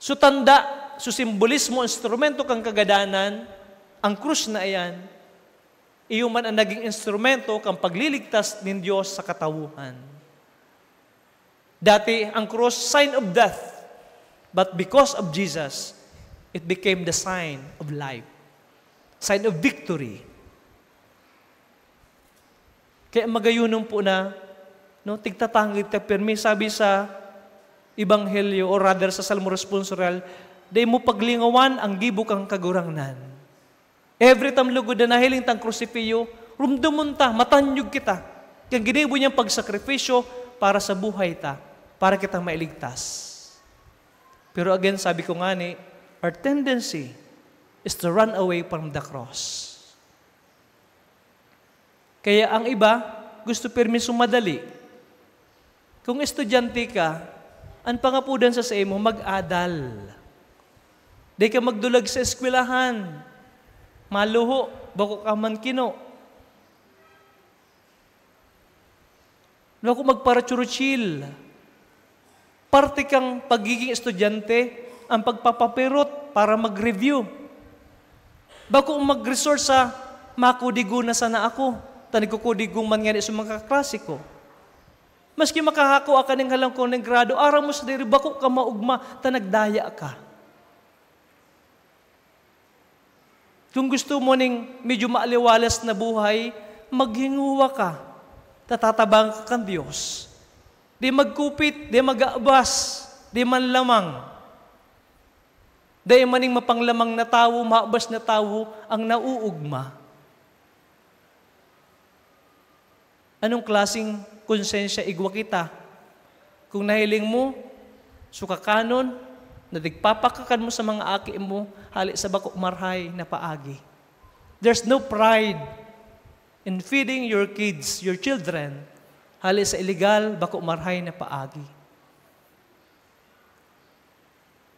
So, tanda, so, simbolismo, instrumento kan kagadanan, ang krus na iyan, iyo man ang naging instrumento kan pagliligtas nin Dios sa katawuhan. Dati, ang krus, sign of death. But because of Jesus, it became the sign of life. Sign of victory. Kaya magayonon po na, no, tigtatangad ka pirmi. Sabi sa Ebanghelyo, or rather sa Salmo Responsorial, "Dai mo paglingawan ang gibo kan Kagurangnan." Every time lugod na nahiling tang krusipiyo, rumdomon ta, matanyog kita. Kan ginibo niyang pagsakripisyo para sa buhay ta, para kita mailigtas. Pero again, sabi ko ngani, our tendency is to run away from the cross. Kaya ang iba, gusto pirmi sumadali. Kung estudyante ka, an pangapodan sa saimo, mag-adal. Dai ka magdulag sa eskwelahan. Maluho, bako ka man kino. Bako magparatsurutsil. Parte kan pagiging estudyante ang pagpapapirot para mag-review. Bako mag-resort sa, "Makodigo na sana ako, ta nagkokodigo man ngani sa mga kaklase ko." Maski makakakua ka nin halangkong nin grado, aram mo sadiri, bako ka maogma, ta nagdaya ka. Kung gusto mo ning medyo maaliwalas na buhay, maghinguwa ka. Tatabang ka kan Dios. Di magkupit, di mag-aabas, di manlamang. Dai man ning mapanglamang na tawo, maabas na tawo ang nauugma. Anong klaseng konsensya igwa kita? Kung nahiling mo, sukakanon, na tigpapakakan mo sa mga aki mo, hali sa bako marahay na paagi. There's no pride in feeding your kids, your children, hali sa iligal, bako marahay na paagi.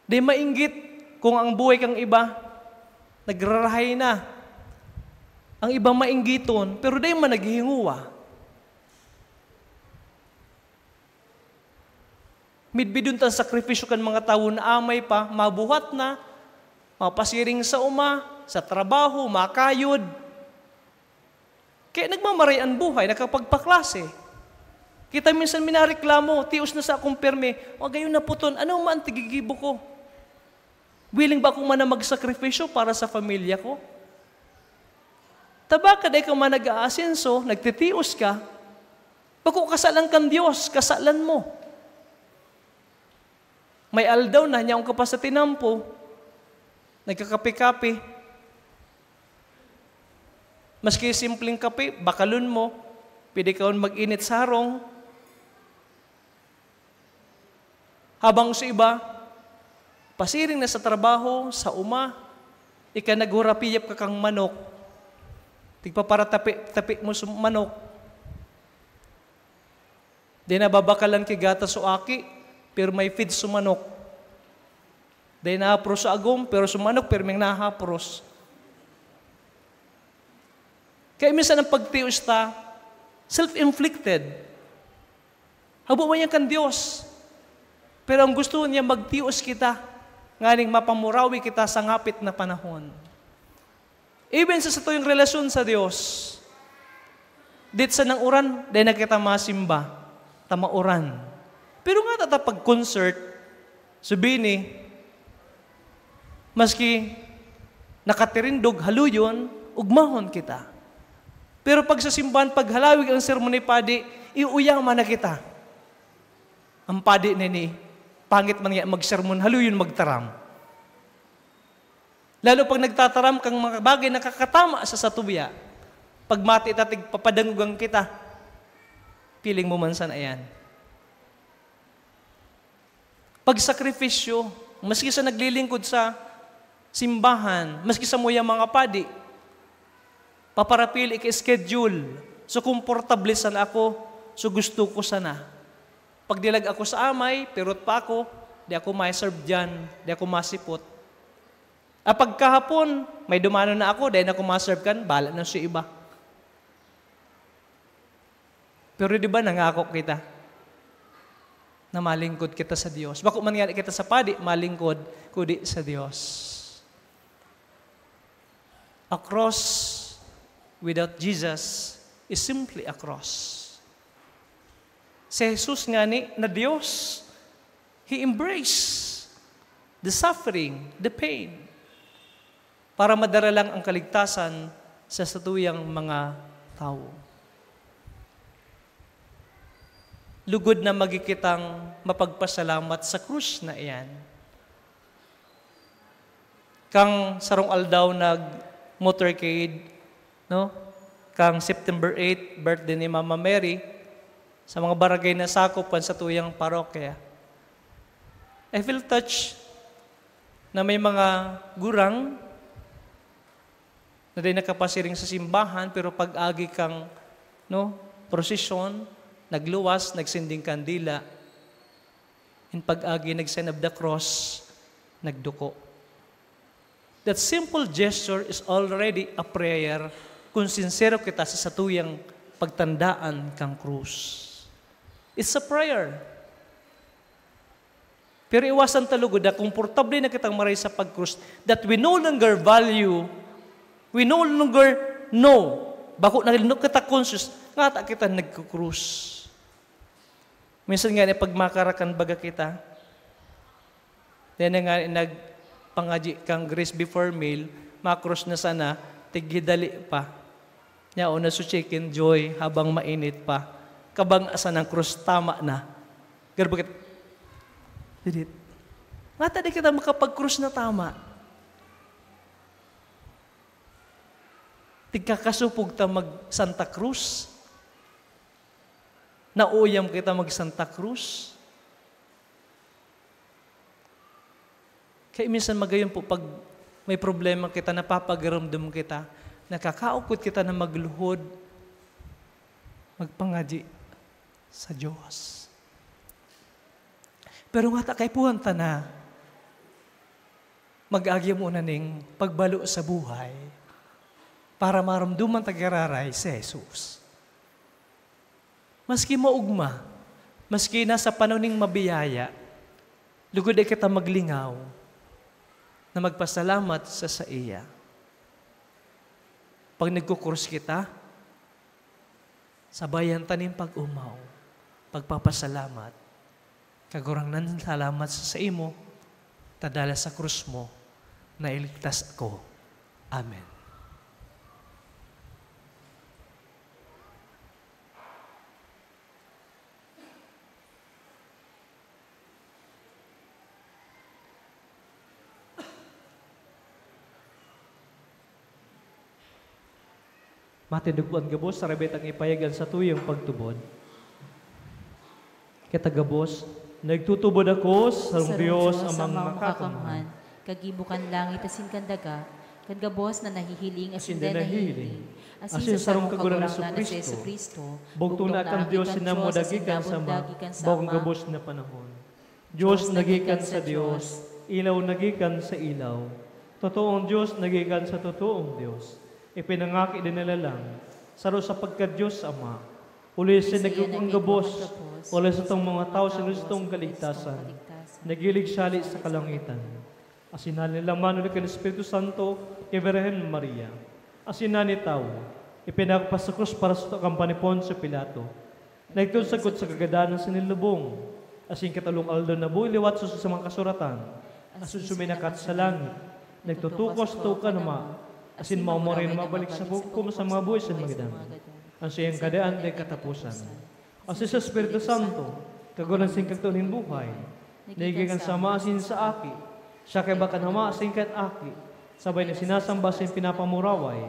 Di mainggit kung ang buhay kang iba nagrarahay na. Ang iba mainggiton, pero di man naghihinguwa. Midbidon ta an sakripisyo kan mga tawo na amay pa, mabuhat na, mapasiring sa oma, sa trabaho, makayod. Kaya nagmamaray an buhay, nakapagpaklase. Kita minsan minareklamo, "Tios na sa akong permi, o gayon na puton, ano man an tigigibo ko? Willing ba ako man na magsakripisyo para sa pamilya ko?" Taba ka, dai ka man nag-aasenso, nagtitios ka, bako kasalan kan Dios, kasalan mo. May aldaw na, nyaon ka pa sa tinampo, nagkakape-kape. Maski simpleng kape, bakalon mo, pwede ka mag-init sa harong. Habang sa iba, pasiring na sa trabaho, sa uma, ika naghurapiyap ka kang manok, tigpaparatapi-tapi mo sa manok. Di nababakalan ki gatas o aki, pero may feed sa manok. Di nahapros sa agom, pero sa manok, pirming nahapros. Kaya minsan ang pagtios ta, self-inflicted. Habo man yan kan Dios. Pero ang gusto niya, magtios kita, nganing mapamurawi kita sa ngapit na panahon. Even sa satuyang relasyon sa Dios, dit sa nang uran, dai na kita masimba, ta mauran. Pero nga ta pag-concert, subini, maski nakatirindog, haluyon, ugmahon kita. Pero pag sa simbahan, paghalawig ang sermon ni Padi, iuyaman na kita. Ang padi nini, pangit man nga magsermon, haluyon magtaram. Lalo pag nagtataram kang mga bagay na kakatama sa satuya, pag mati ta, tigpapadangogan kita. Piling mo man sana yan. Pagsakripisyo, maski sa naglilingkod sa simbahan, maski sa muya mga padi, paparapili ka schedule. So, komportable sana ako, so gusto ko sana. Pag dilag ako sa amay, pirot pa ako, di ako ma-serve diyan, di ako masipot. Ah, pagkahapon, may dumano na ako, dai na ako ma-serve kan, bala na sa iba. Pero di ba nangako kita na malingkod kita sa Dios? Bako man nga kita sa padi, malingkod, kudi sa Dios. A cross without Jesus is simply a cross. Si Jesus ngani na Dios, He embraced the suffering, the pain, para madara lang ang kaligtasan sa satuyang mga tawo. Lugod na magi kitang mapagpasalamat sa krus na iyan. Kang sarong aldaw nag-motorcade, no? Kang September eight, birthday ni Mama Mary, sa mga barangay na sakop kan satuyang parokya. I feel touched na may mga gurang na dai nakapasiring sa simbahan, pero pag-agi kang, no, prosesyon, nagluwas, nagsinding kandila. In pag-agi, nag-sign of the cross, nagduko. That simple gesture is already a prayer kung sinsero kita sa satuyang pagtandaan kang krus. It's a prayer. Pero iwasan ta lugod na komportable na kitang maray sa pagkrus, that we no longer value, we no longer know, bako na kita conscious, ngata kita nagkukrus. Minsan nga, pag makarakan baga kita, dahil na nga nagpangadyi kang grace before meal, makrus na sana, tighidali pa. Yaon na sa Chicken Joy habang mainit pa. Kabang asan ang krus, tama na. Garbo kita. Didit. Ngata di kita makapagkrus na tama. Tigkakasupog ta mag Santa Cruz. Nauyam kita mag Santa Cruz. Kaya minsan magayon po pag may problema kita, napapagaramdam kita, nakakaukot kita na magluhod, magpangadyi sa Diyos. Pero ngata kaipuhan ta na, mag-agi muna ning pagbalo sa buhay para maramdaman ta giraray si Jesus. Maski maugma, maski nasa panahon ning mabiyaya, lugod ay kita maglingaw na magpasalamat sa saiya. Pag nagkukurus kita, sabayan ta nin pag-omaw, pagpapasalamat. Kagurangnan, salamat sa saimo, ta dala sa krus mo, nailigtas ako. Amen. Matindog po an gabos, sarabit ang ipayag an satuyang pagtubod. Kita gabos, nagtutubod ako sa Sarong Dios, Dios, Amang Amang Makakamhan, Makakamhan, kagibo kan langit asin kan daga, kan gabos na nahihiling asin Asin di di nahihiling. nahihiling, asin Asin sa sarong sarong Kagurangnan na si Kagurangnan na si Jesu-Cristo, Jesu-Cristo, bugtong bugtong na na kan Dios, kan sinamo Dios, dagikan sinamo sama, dagikan bawang sama. gabos na panahon. Dios nagikan sa Dios, ilaw nagikan sa ilaw. Totoong Dios nagikan sa totoong Dios. Ipinangaki dinala lang, saro sa pagka-Dios Ama. Huli siya Huli siya nagkukang nagkukang gabos, gabos, wala sa tong mga tao sa sa gustong kaligtasan. kaligtasan. Nagilig siya sa kalangitan. Asin nanilaman ulit kan Espiritu Santo ki Birhen Maria. Asin nanitawo, ipinagpas sa krus para sa kan panipon si Pilato. Nagtun sagkod sa kagadan na sinilubong, asin katalong aldaw nabuhay liwat sa, sa mga kasuratan, asin suminakat sa langit. Nagtutukos tukan ama, asin maomarin mabalik sa hukom sa mga buhay sa mga gadan. An saiyang kadaan dai kataposan. Asin sa Espiritu Santo, kagurang sing kagtao nin buhay, nagikan sa Ama asin sa Aki. Siya kaiba kan Ama asin kan Aki, sabay na sinasamba asin pinapamuraway.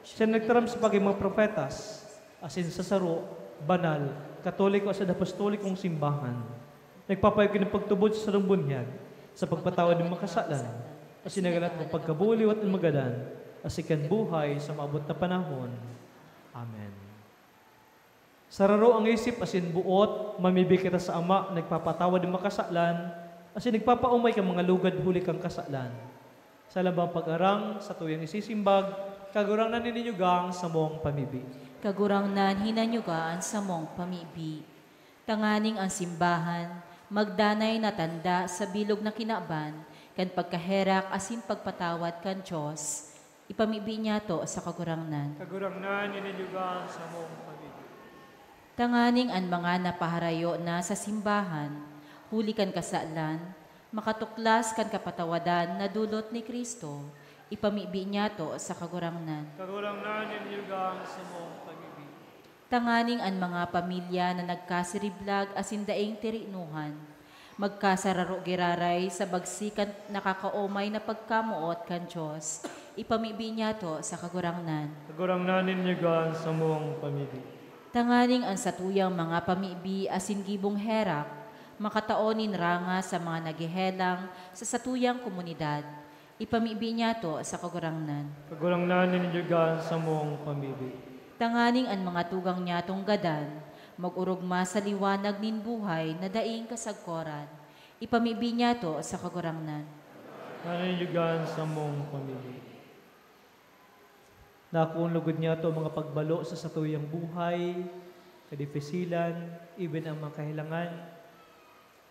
Siya nagtaram sa pagin mga propetas, asin sa saro, banal, katoliko asin apostolikong simbahan. Nagpapayag nin pagtubod sa sarong bunyag, sa pagpatawad nin makasalan, asin naghalat kan pagkabuliwat nin magadan, asin kan buhay sa maabot na panahon. Amen. Sararo ang isip asin boot, mamibi kita sa Ama, nagpapatawad nin makasalan, asin nagpapaomay kan mga lugad huli kan kasalan. Sa lambang pag-arang, satuyang isisimbag, Kagurangnan, hinanyuga an samong pamibi. Kagurangnan, hinanyuga an samong pamibi. Tanganing an simbahan, magdanay na tanda sa bilog na kinaban, kan pagkaherak asin pagpatawad kan Dios. Ipamibi niyato sa Kagurangnan. Kagurangnan, hinanyuga an samong pamibi. Tanganing an mga napaharayo na sa simbahan, huli kan kasalan, makatuklas kan kapatawadan na dulot ni Cristo, ipamibi niyato sa Kagurangnan. Kagurangnan, hinanyuga an samong pamibi. Tanganing an mga pamilya na nagkasiriblag asin daing tirinohan, magkasararo giraray sa bagsi kan nakakaomay na pagkamoot kan Dios, ipamibi niyato sa Kagurangnan. Kagurangnan, hinanyuga an samong pamibi. Tanganing an satuyang mga pamibi asin gibong herak makatao nin ranga sa mga naghehelang sa satuyang komunidad, ipamibi niyato sa Kagurangnan. Kagurangnan, hinanyuga an samong pamibi. Tanganing an mga tugang niyatong gadan mag-orog ma sa liwanag nin buhay na daing kasagkoran, ipamibi niyato sa Kagurangnan. Hinanyuga an samong pamibi. Nakuon lugod niyato ang mga pagbalo sa satuyang buhay, kadipisilan, even ang mga kahelangan,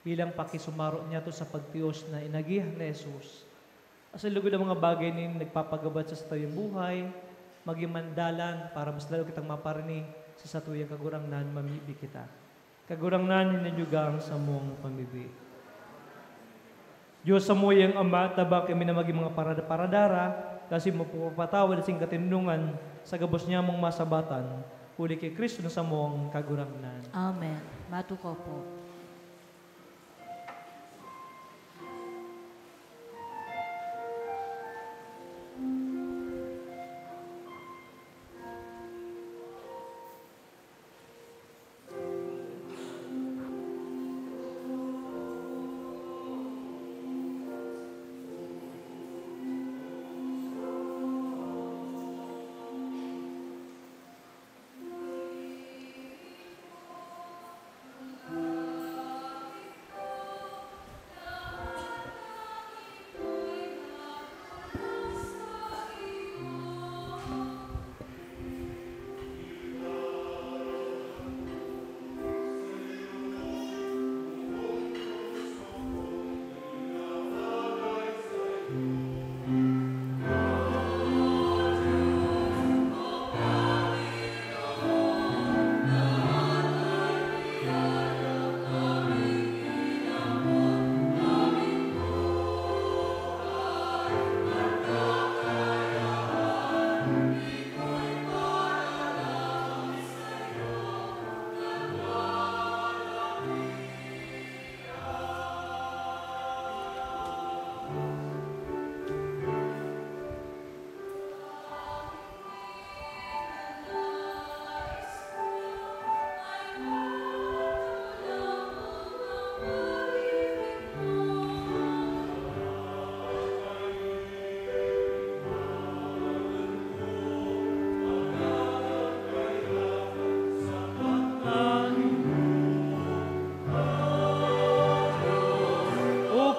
bilang pakisumaro niyato sa pagtios na inagihan ni Jesus. Asin lugod ang mga bagay nin nagpapagabat sa satuyang buhay, magin man dalan para mas lalo kitang maparani sa satuyang Kagurangnan, mamibi kita. Kagurangnan, hinanyuga an samong pamibi. Dios samuyang Ama, tabang kami na magin mga parada-paradara, ta asin mo pagpapatawad asin katinongan sa gabos niyamong masabatan, huli ki Cristo na samong Kagurangnan. Amen. Matukaw po.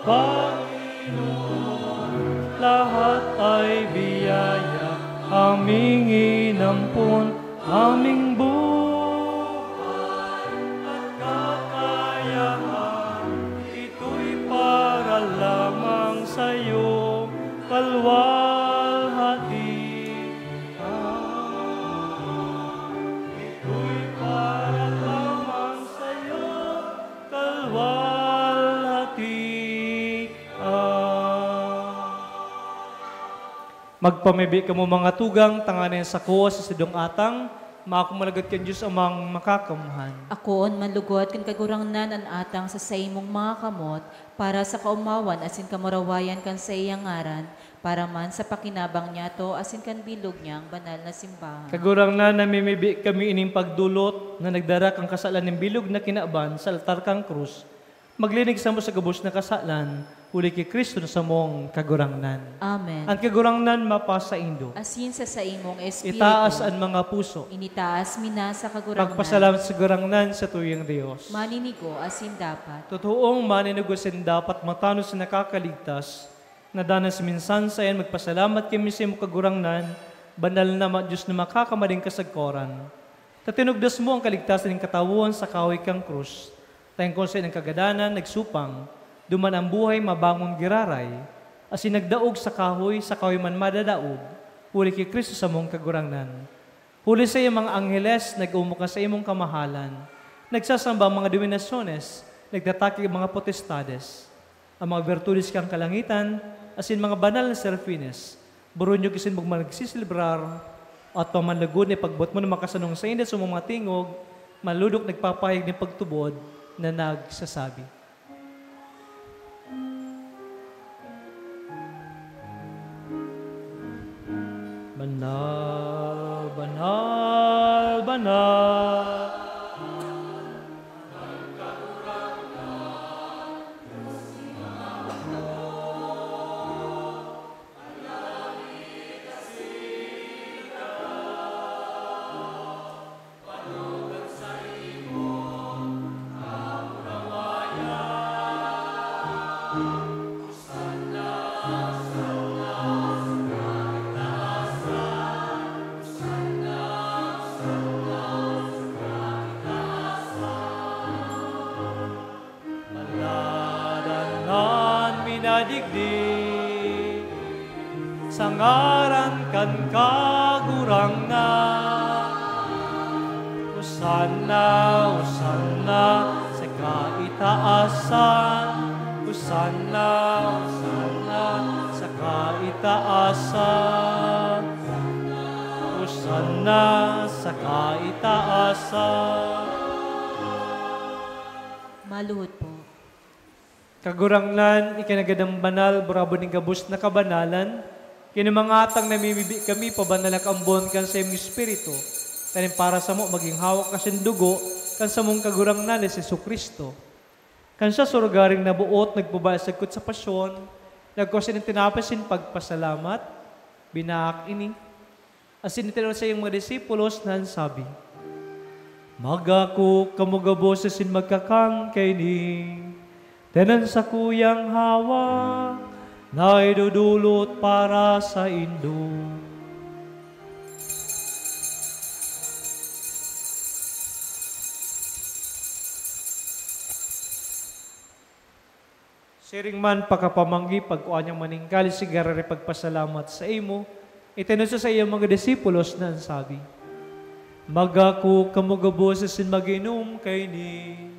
Panginoon, lahat ay biyaya, aming inampon, aming buhay at kakayahan, ito'y para lamang sa'yo, kalwalhati. Ito'y para lamang sa'yo, kalwalhati. Magpamibi kamo, mga tugang, tanganing sako sa sidong atang, maako man lagad kan Dios Amang Makakamhan. Akoon man lugod kan Kagurangnan an atang sa saimong mga kamot, para sa kaomawan asin kamurawayan kan saiyang ngaran, para man sa pakinabang niyato asin kan bilog niyang banal na simbahan. Kagurangnan, namimibi kami ining pagdolot na nagdara kan kasalan nin bilog na kinaban sa altar kan krus. Maglinig samo sa gabos na kasalan, huli ki Cristo na samong Kagurangnan. Amen. An Kagurangnan mapasaindo. Asin sa saimong espiritu. Itaas an mga puso. Initaas mi na sa Kagurangnan. Magpasalamat sa Kagurangnan, sa tuyang Dios. Maninigo asin dapat. Totoong maninigo asin dapat, matanos na nakakaligtas, na danas minsan saen magpasalamat kami sa imo, Kagurangnan, banal na ma-, Dios na makakamaling kasagkoran. Ta tinugdas mo an kaligtasan nin katawohan sa kahoy kan krus. Ta kun saen an kagadanan nagsupang, duman an buhay mabangon giraray, asin nagdaog sa kahoy, sa kahoy man madadaog, huli ki Cristo samong Kagurangnan. Huli saiya, mga angheles nag-oomok na saimong kamahalan. Nagsasamba ang mga dominasyones, nagtataki ang mga potestades. An mga birtudes kan kalangitan, asin mga banal na serafines, boronyog asin magmang nagseselebrar, at pamanlugod na ipagboot mo na makasanong sainda sa mga tingog, manlodok nagpapahayag nin pagtubod na nagsasabi, "Banal, banal, banal." Paladan an minadigdi sa ngaran kan Kagurangnan. Hosanna, Hosanna sa kaitaasan. Hosanna, Hosanna sa kaitaasan. Hosanna sa kaitaasan. Maluhod po. Kagurangnan, ika na gadan banal, burabod nin gabos na kabanalan. Kaya mga atang namimibi kami, pabanal na kaambon kan saimong Espiritu, tanganing para samo magin hawak asin dugo kan samong Kagurangnan na si Jesu-Cristo. Kan siya surugaring naboot, nagpabaya sagkod sa pasyon, nagkua siya nin tinapay asin pagpasalamat, binaak ini, asin itinao sa saiyang mga disipulos na an sabi, "Magako kamo gabos asin magkakan kaini, ta an sakuyang hawak na idodolot para saindo." Siring man, pakapamanggi, pagkua niya man nin kalis, sigaray pagpasalamat saimo, itinao sa saiyang mga disipulos na an sabi, "Magako kamo gabos asin mag-inom kaini,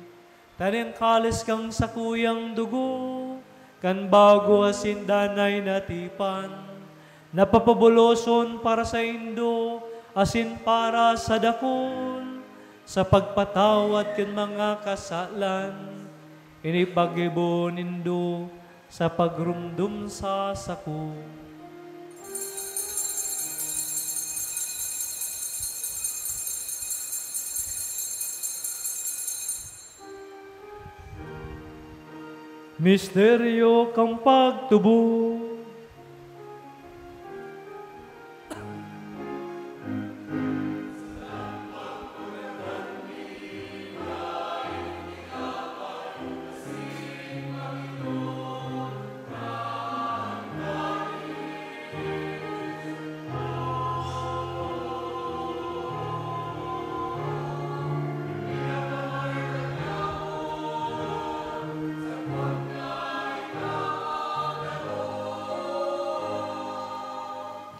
ta an kalis kan sakuyang dugo kan bago asin danay na tipan, na papabuloson para saindo asin para sa dakul, sa pagpatawad kan mga kasalan. Ini paggibo nindo sa pagromdom sa sako." Misteryo kan pagtubod.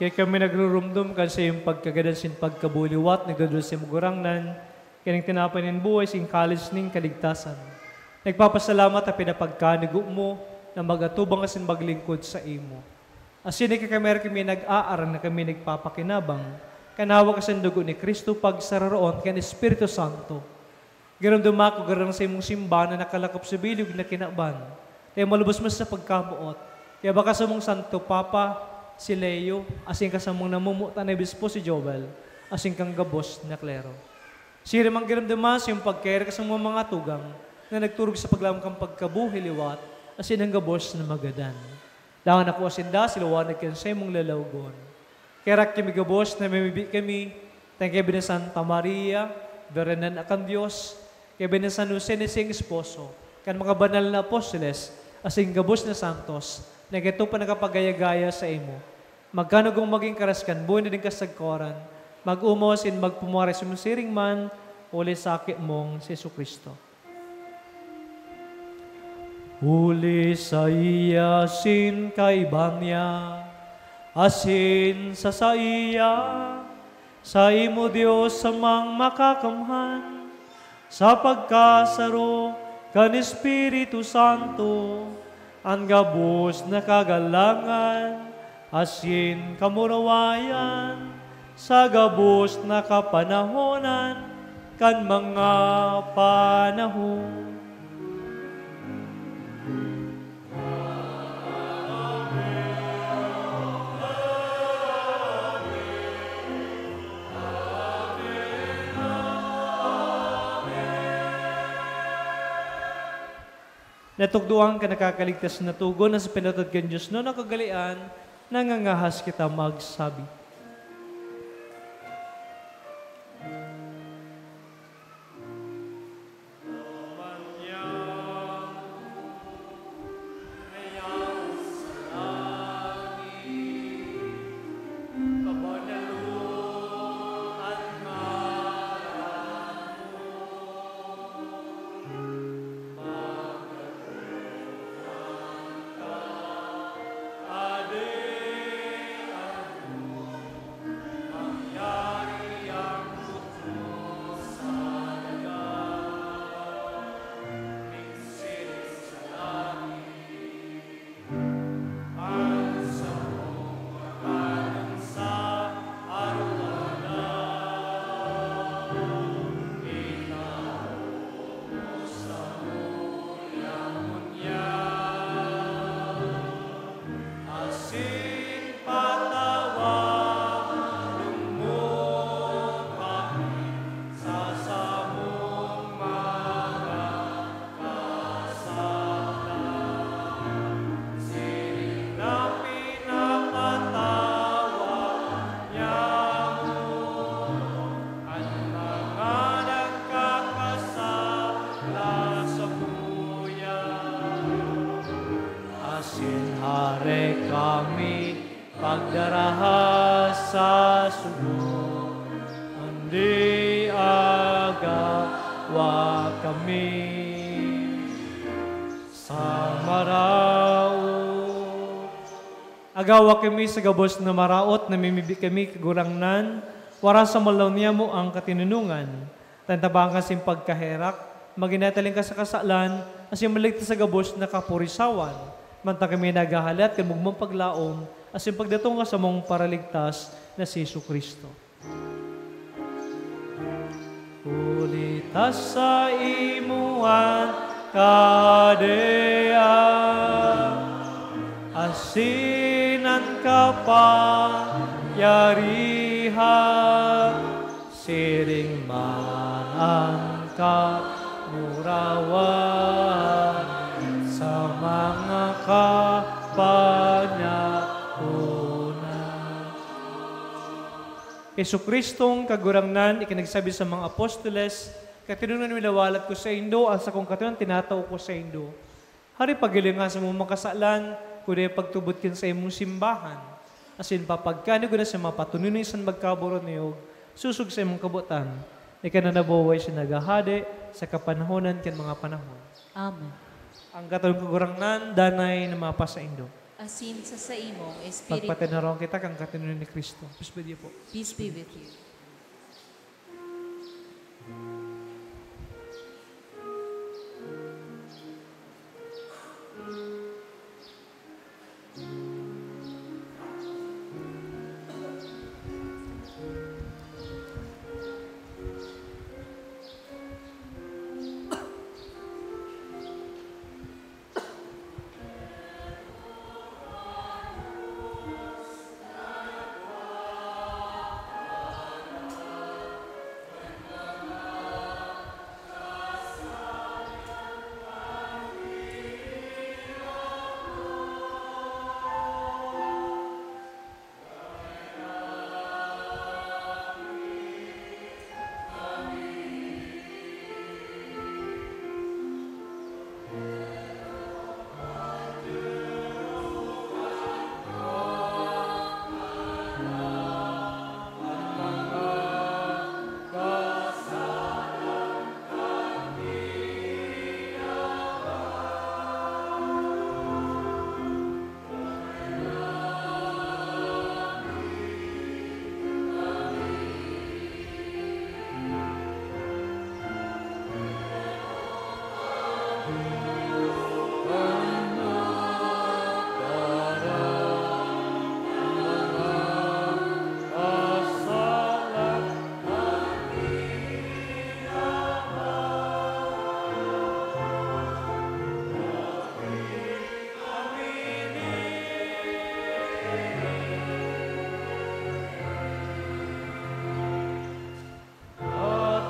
Kaya kami nagrurumdom kan saiyong pagkagadan sin pagkabuliwat, nagdodol sa Gurangnan, kaning tinapay nin buhay, sin kalis nin kaligtasan. Nagpapasalamat ta pinapagkanugo mo na mag-atubang asin maglingkod sa imo. Asin kaya kami, kami nag-aaram na kami nagpapakinabang, kan hawak asin dugo ni Cristo, pagsararoon kan Espiritu Santo. Giromdoma ko, Gurang, sa imong simbahan na nakalakop sa bilog na kinaban, kaya malubos mo sa pagkamoot. Kaya baka sa mong Santo Papa, si Leo, asin ka sa mong namumutan na Obispo si Joel, asin kang gabos na klero. Siring man giromdoma sa iyong pagkaira ka sa mga, mga tugang na nagturog sa paglaom kan pagkabuhay liwat, asin ang gabos na magadan. Dangan ako sinda sa liwanag kan saimong lalawgon. Kaya herak kami gabos na mimibi kami, tanggabi ni Santa Maria, Birhen na kan Dios, kayabe ni San Jose na saiyang esposo, kan mga banal na apostoles, asin gabos na santos, na kato pa nakapagaya-gaya sa imo. Magkanugong magin karas kan buhay na nin kasagkoran, mag-omaw asin magpumari sa siring man, huli sa Aki mong si Jesu-Cristo. Huli saiya, asin kaiba niya, asin sa saiya, saimo, Dios Amang Makakamhan, sa pagkasaro kan Espiritu Santo, an gabos na kagalangan asin kamurawayan sa gabos na kapanahonan kan mga panahon. Natukdoan kan nakakaligtas na togon na sa pinatod kan Dios na nakagalean, nangangahas kita magsabi. Asin hare kami pagdaraha sa sugo, kundi agawa kami sa maraot. Agawa kami sa gabos na maraot, namimibi kami, Kagurangnan, wara sa malaw niyamo ang katinonongan. Tantabangan ka sin pagkaherak, magin nataling ka sa kasalan, asin maligtas sa gabos na kapurisawan. Manta kami naghahalat kan mugmong paglaom, asin pagdatong ka samong Paraligtas na si Jesu-Cristo. Huli ta saimo an kahadean, asin an kapangyarihan, siring man an kamurawahan sa mga kapanahonan. Jesu-Cristong Kagurangnan, ikinagsabi sa mga apostoles, "Katinunan minawalat ko saindo, an sakong katinunan tinatao ko saindo." Hare, paghilinga sa mga makasalan, kundi pagtubod kan saimong simbahan, asin papagkanugon na sa mga patununoy san magkaburuniyog, sosog sa imong kabotan, ika na nabubuhay asin naghahade sa kapanahonan kan mga panahon. Amen. Ang katawan, Kagurangnan, danay na mapasaindo. Asin sa saimong espiritu. Pagpatinaron kita kan katinunan ni Cristo. Peace be with you po. Peace be with you.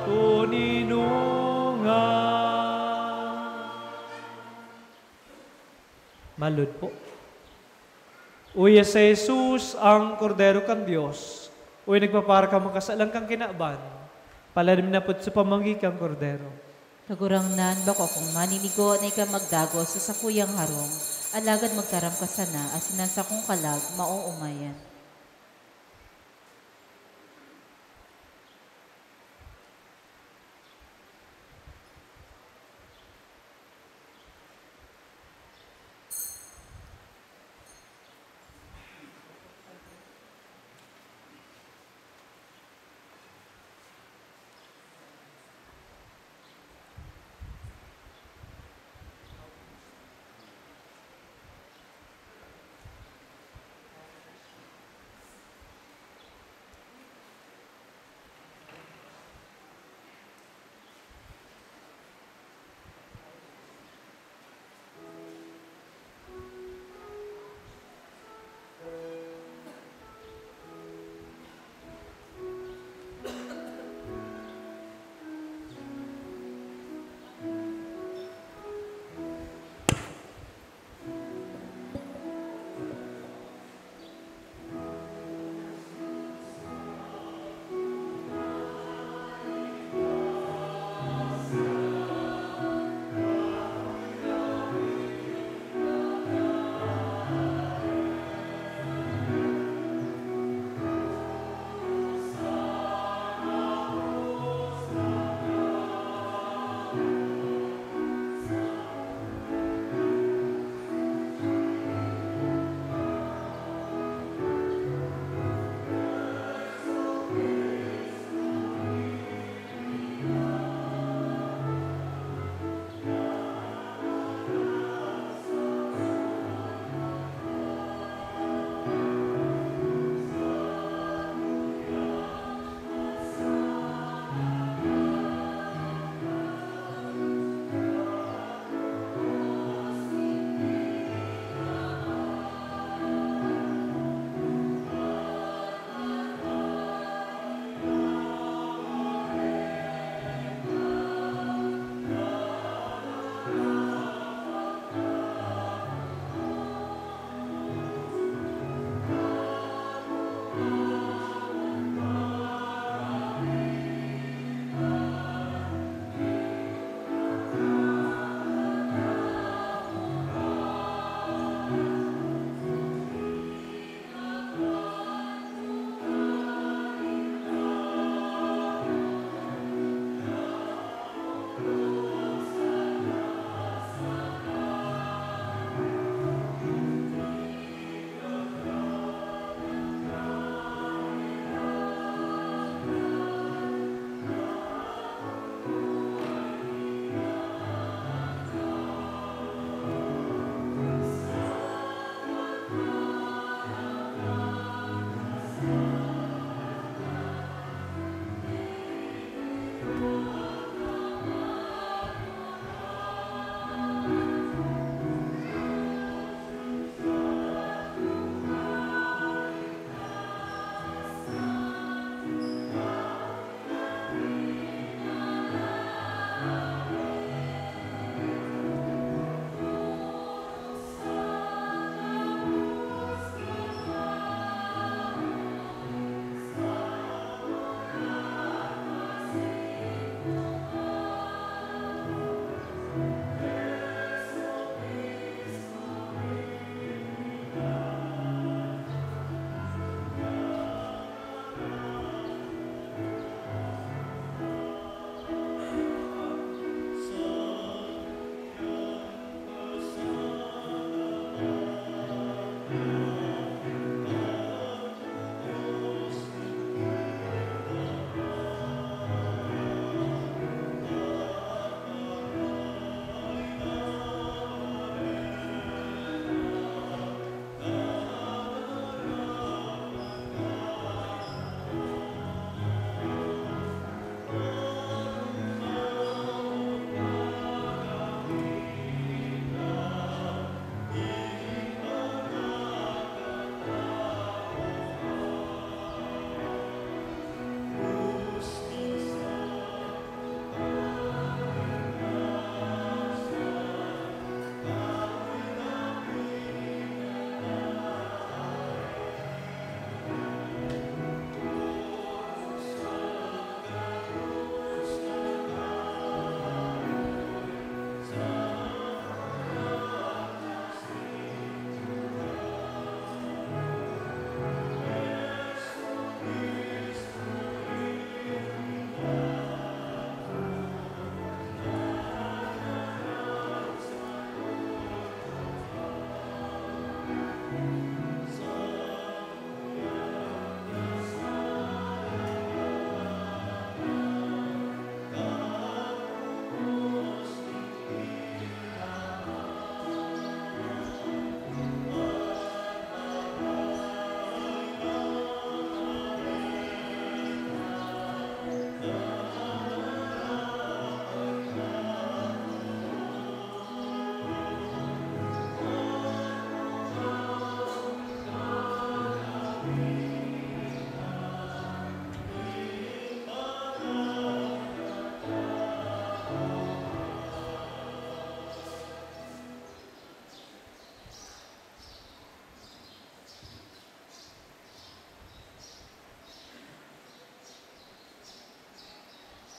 Katoninongan. Malod po. Uya si Jesus, ang Kordero kan Dios, uya nagpapara kan mga kasalan kan kinaban. Paladim na po sa pamanggi kan Kordero. Kagurangnan, bako akong maninigo na ika magdagos sa sakuyang harong, alagad magtaram ka sana, asin an sakong kalag maoomayan.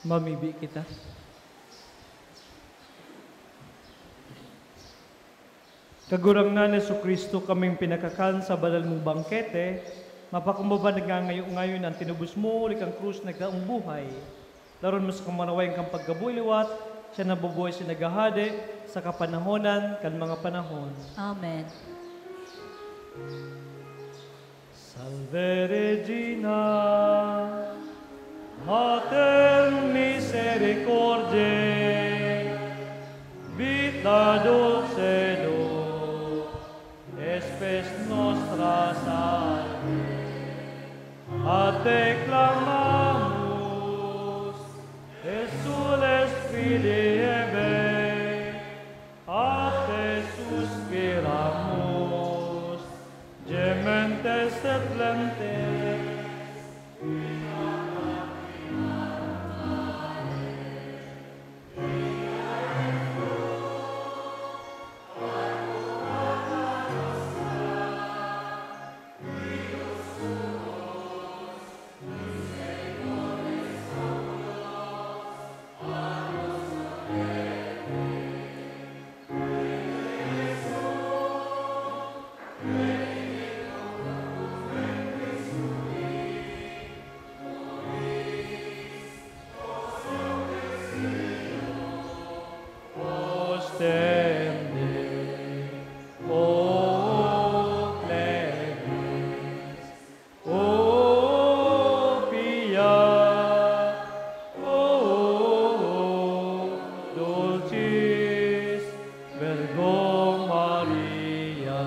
Mamibi kita. Kagurangnan Jesu-Cristo, kaming pinakakan sa banal mong bangkete, mapakumbaba nagngangayo-ngayon na an tinubos mo, huli kan krus, nagdaang buhay. Laron mo sa kamaraway kan pagkabuhay liwat, siya nabubuhay, siya naghahade sa kapanahonan kan mga panahon. Amen. Salve Regina, Mater misericordiae, vita dulcedo, spes nostra salve. A te clamamus, exsules fili Hevae, a te suspiramus, gementes et laentes. Ostende, o plebes, o pia, o dulcis Virgo Maria.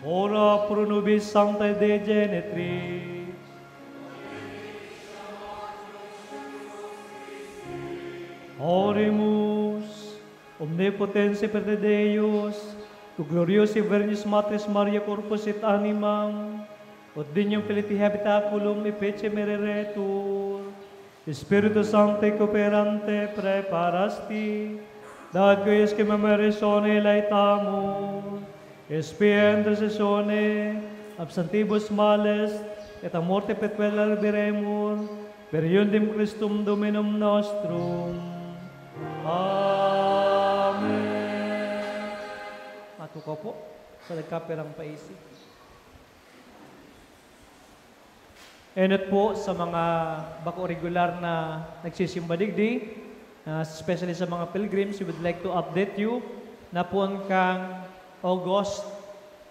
Ora pro nobis Sanctae Dei Genitrix. Oremus. Omnipotens et perenne Deus, tu gloriosae Virginis Matris Maria corpus et animam, ut dignum filii tibi habitaculum efficere reretur. Spiritu Sancte, cooperante, praeparasti, dat quaesque memorare sone laetamus, et spia intercessione ab santibus males et a morte perpetua liberemur, per eundem Christum Dominum nostrum. Amen. Matukaw po sa nagkapirang paisi. Enot po sa mga bako regular na nagsisimba digdi, ah, especially sa mga pilgrims, we would like to update you na poon kan August,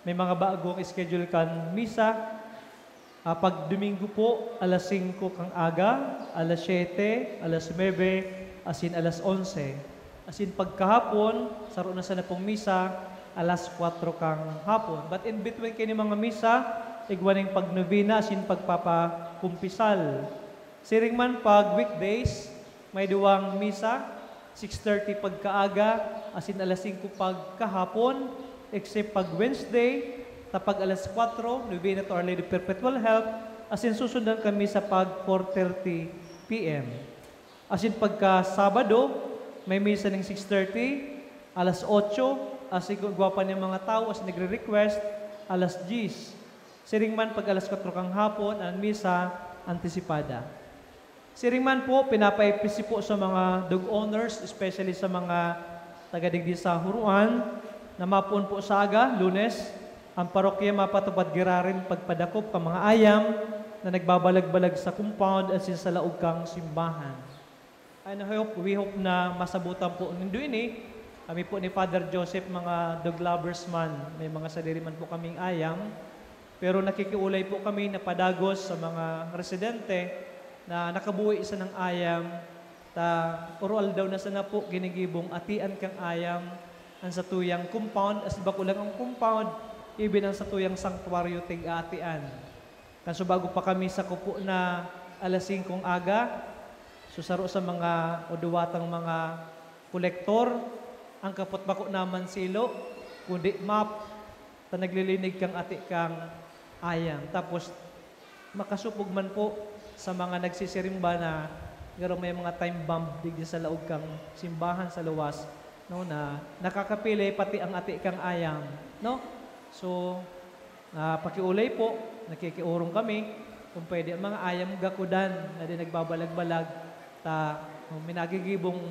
may mga bagong schedule kan misa. Ah, pag Domingo po, alas singko kan aga, alas siyete, alas nuebe, asin alas onse. Asin pagkahapon, saro na sana pong misa, alas kwatro kan hapon. But in between kaini mga misa, igwa ning pagnovena asin pagpapakumpisal. Siring man pag weekdays, may duwang misa, six thirty pagkaaga, asin alas singko pagkahapon, except pag Wednesday, ta pag alas kwatro, novena to Our Lady of Perpetual Help, asin susundan kan misa pag four thirty P M. Asin pagka Sabado, may misa ning six thirty, alas otso, asin kun igwa pa nin mga tawo asin nagre-request, alas dyes. Siring man pag alas kwatro kan hapon, an misa antisipada. Siring man po, pinapaipisi po sa mga dog owners, especially sa mga taga digdi sa Huroan, na mapoon po sa aga, Lunes, ang parokya mapatupad girarin pagpadakop kan mga ayam na nagbabalag-balag sa compound asin sa laog kan simbahan. And I hope, we hope na masabotan po nindo ini. Kami po ni Father Joseph, mga dog lovers man, may mga sadiri man po kaming ayam. Pero nakikiolay po kami na padagos sa mga residente na nakabuhi sanang ayam, ta oro-aldaw na sana po ginigibong atian kan ayam an satuyang compound, asin bako lang an compound, even an satuyang sanctuaryo tig-aatian. Kan subago pa kami sa kupo na alas singkong aga, so saro sa mga o duwa tang mga kolektor, ang kapot bako na mansilo, kundi mop, ta naglilinig kan ati kan ayam. Tapos, makasopog man po sa mga nagsisirimba na garo may mga time bomb digdi sa laog kan simbahan sa luwas, no, na nakakapili pati ang ati kan ayam, no? So, ah, pakiolay po, nakikiorong kami. Kung pwede, ang mga ayam gakudan na di nagbabalag-balag, ta, kung minagigibong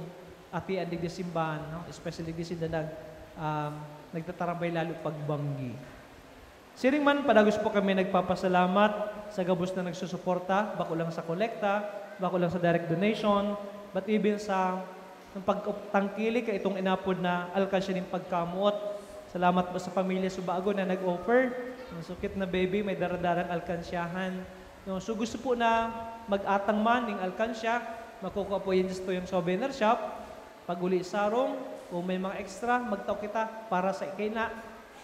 atian digdi simbahan, no? Especially digdi sinda nag-, um, nagtatarabay lalo pagbanggi. Siring man, padagos po kami nagpapasalamat sa gabos na nagsusuporta, bako lang sa kolekta, bako lang sa direct donation, but even sa, sa pagtangkilik kaitong inapod na alkansya nin pagkamoot. Salamat po sa pamilya Subago na nag-offer. Ang sukit na baby, may daradarang alkansyahan. No, so gusto po na mag-atang man ning alkansya, makukuha po yan sa tuyang souvenir shop. Pag uli sarong, kung may mga extra, magtao kita para sa kaina.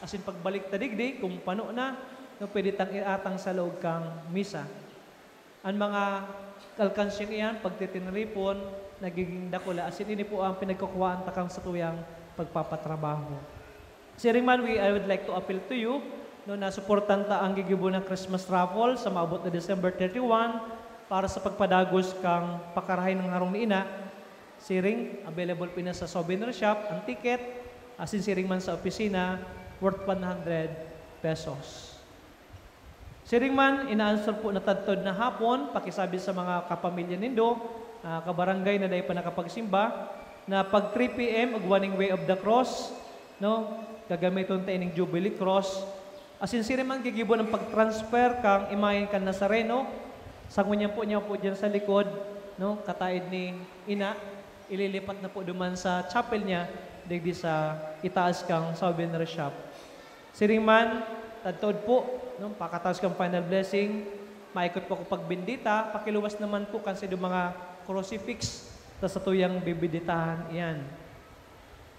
Asin pagbalik ta digdi, kung pano na, no, pwede tang iatang sa laog kang misa. An mga alkansyang iyan, pagtitinripon, nagiging dakula. Asin ini po ang pinagkukuhaan ta kan satuyang pagpapatrabaho. Siring man, we, I would like to appeal to you, no, na suportan ta ang gigibo na Christmas raffle sa maabot na December thirty-one para sa pagpadagos kan pakarahay nin harong ni Ina. Siring, available po na sa souvenir shop ang ticket, asin siring man sa opisina, worth one hundred pesos. Siring man, inaanswer po na tadtod na hapon, pakisabi sa mga kapamilya nindo, ah, kabarangay na dai pa nakapagsimba, na pag three P M ug one way of the cross, no, gagamiton ta ining Jubilee Cross. Asin siring man gigibo ang pag-transfer kan imahen kan Nazareno, sa ngunyan po niya po diyan sa likod, no, kataed ni Ina, ililipat na po duman sa chapel niya, digdi sa itaas kan souvenir shop. Siring man, tadtod po, no, pakataos kan final blessing, maikot po ako pagbendita, pakiluwas naman po kan saindo mga crucifix sa satuyang bibenditahan iyan.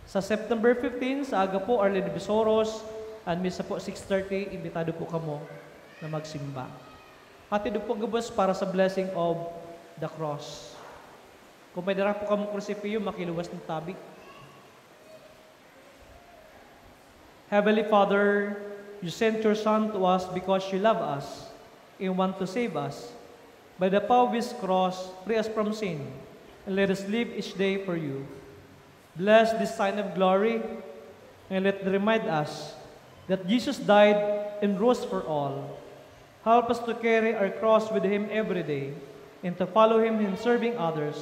Sa September fifteen, sa aga po, Our Lady of Sorrows, an misa po, six thirty, imbitado po kamo na magsimba. Hatid po gabos para sa blessing of the cross. Kung may dara po kamo krusipiyo, makiluwas ng tabi. Heavenly Father, you sent your Son to us because you love us and want to save us. By the power of his cross, free us from sin, and let us live each day for you. Bless this sign of glory, and let it remind us that Jesus died and rose for all. Help us to carry our cross with him every day and to follow him in serving others.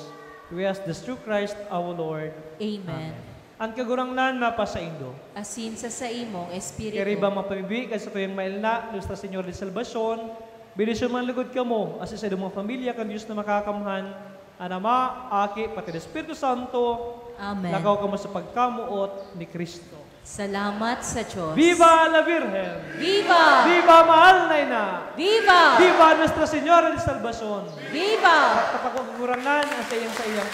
We ask this through Christ our Lord. Amen. Ang Kagurangnan mapasaindo. Asin sa saimong espiritu. Kaya riba mapabibi kan satuyang mailna, Nuestra Señora de Salvacion, bendisyon man lugod kamo, asin sa mga pamilya kan Dios na makakamhan, an Ama, Aki, pati Espiritu Santo. Amen. Lakaw kamo sa pagkamoot ni Cristo. Salamat sa Diyos. Viva la Virgen! Viva! Viva Mahal na Ina! Viva! Viva Nuestra Señora de Salvacion! Viva! Kapagkagurangnan ang sa iyang sa iyang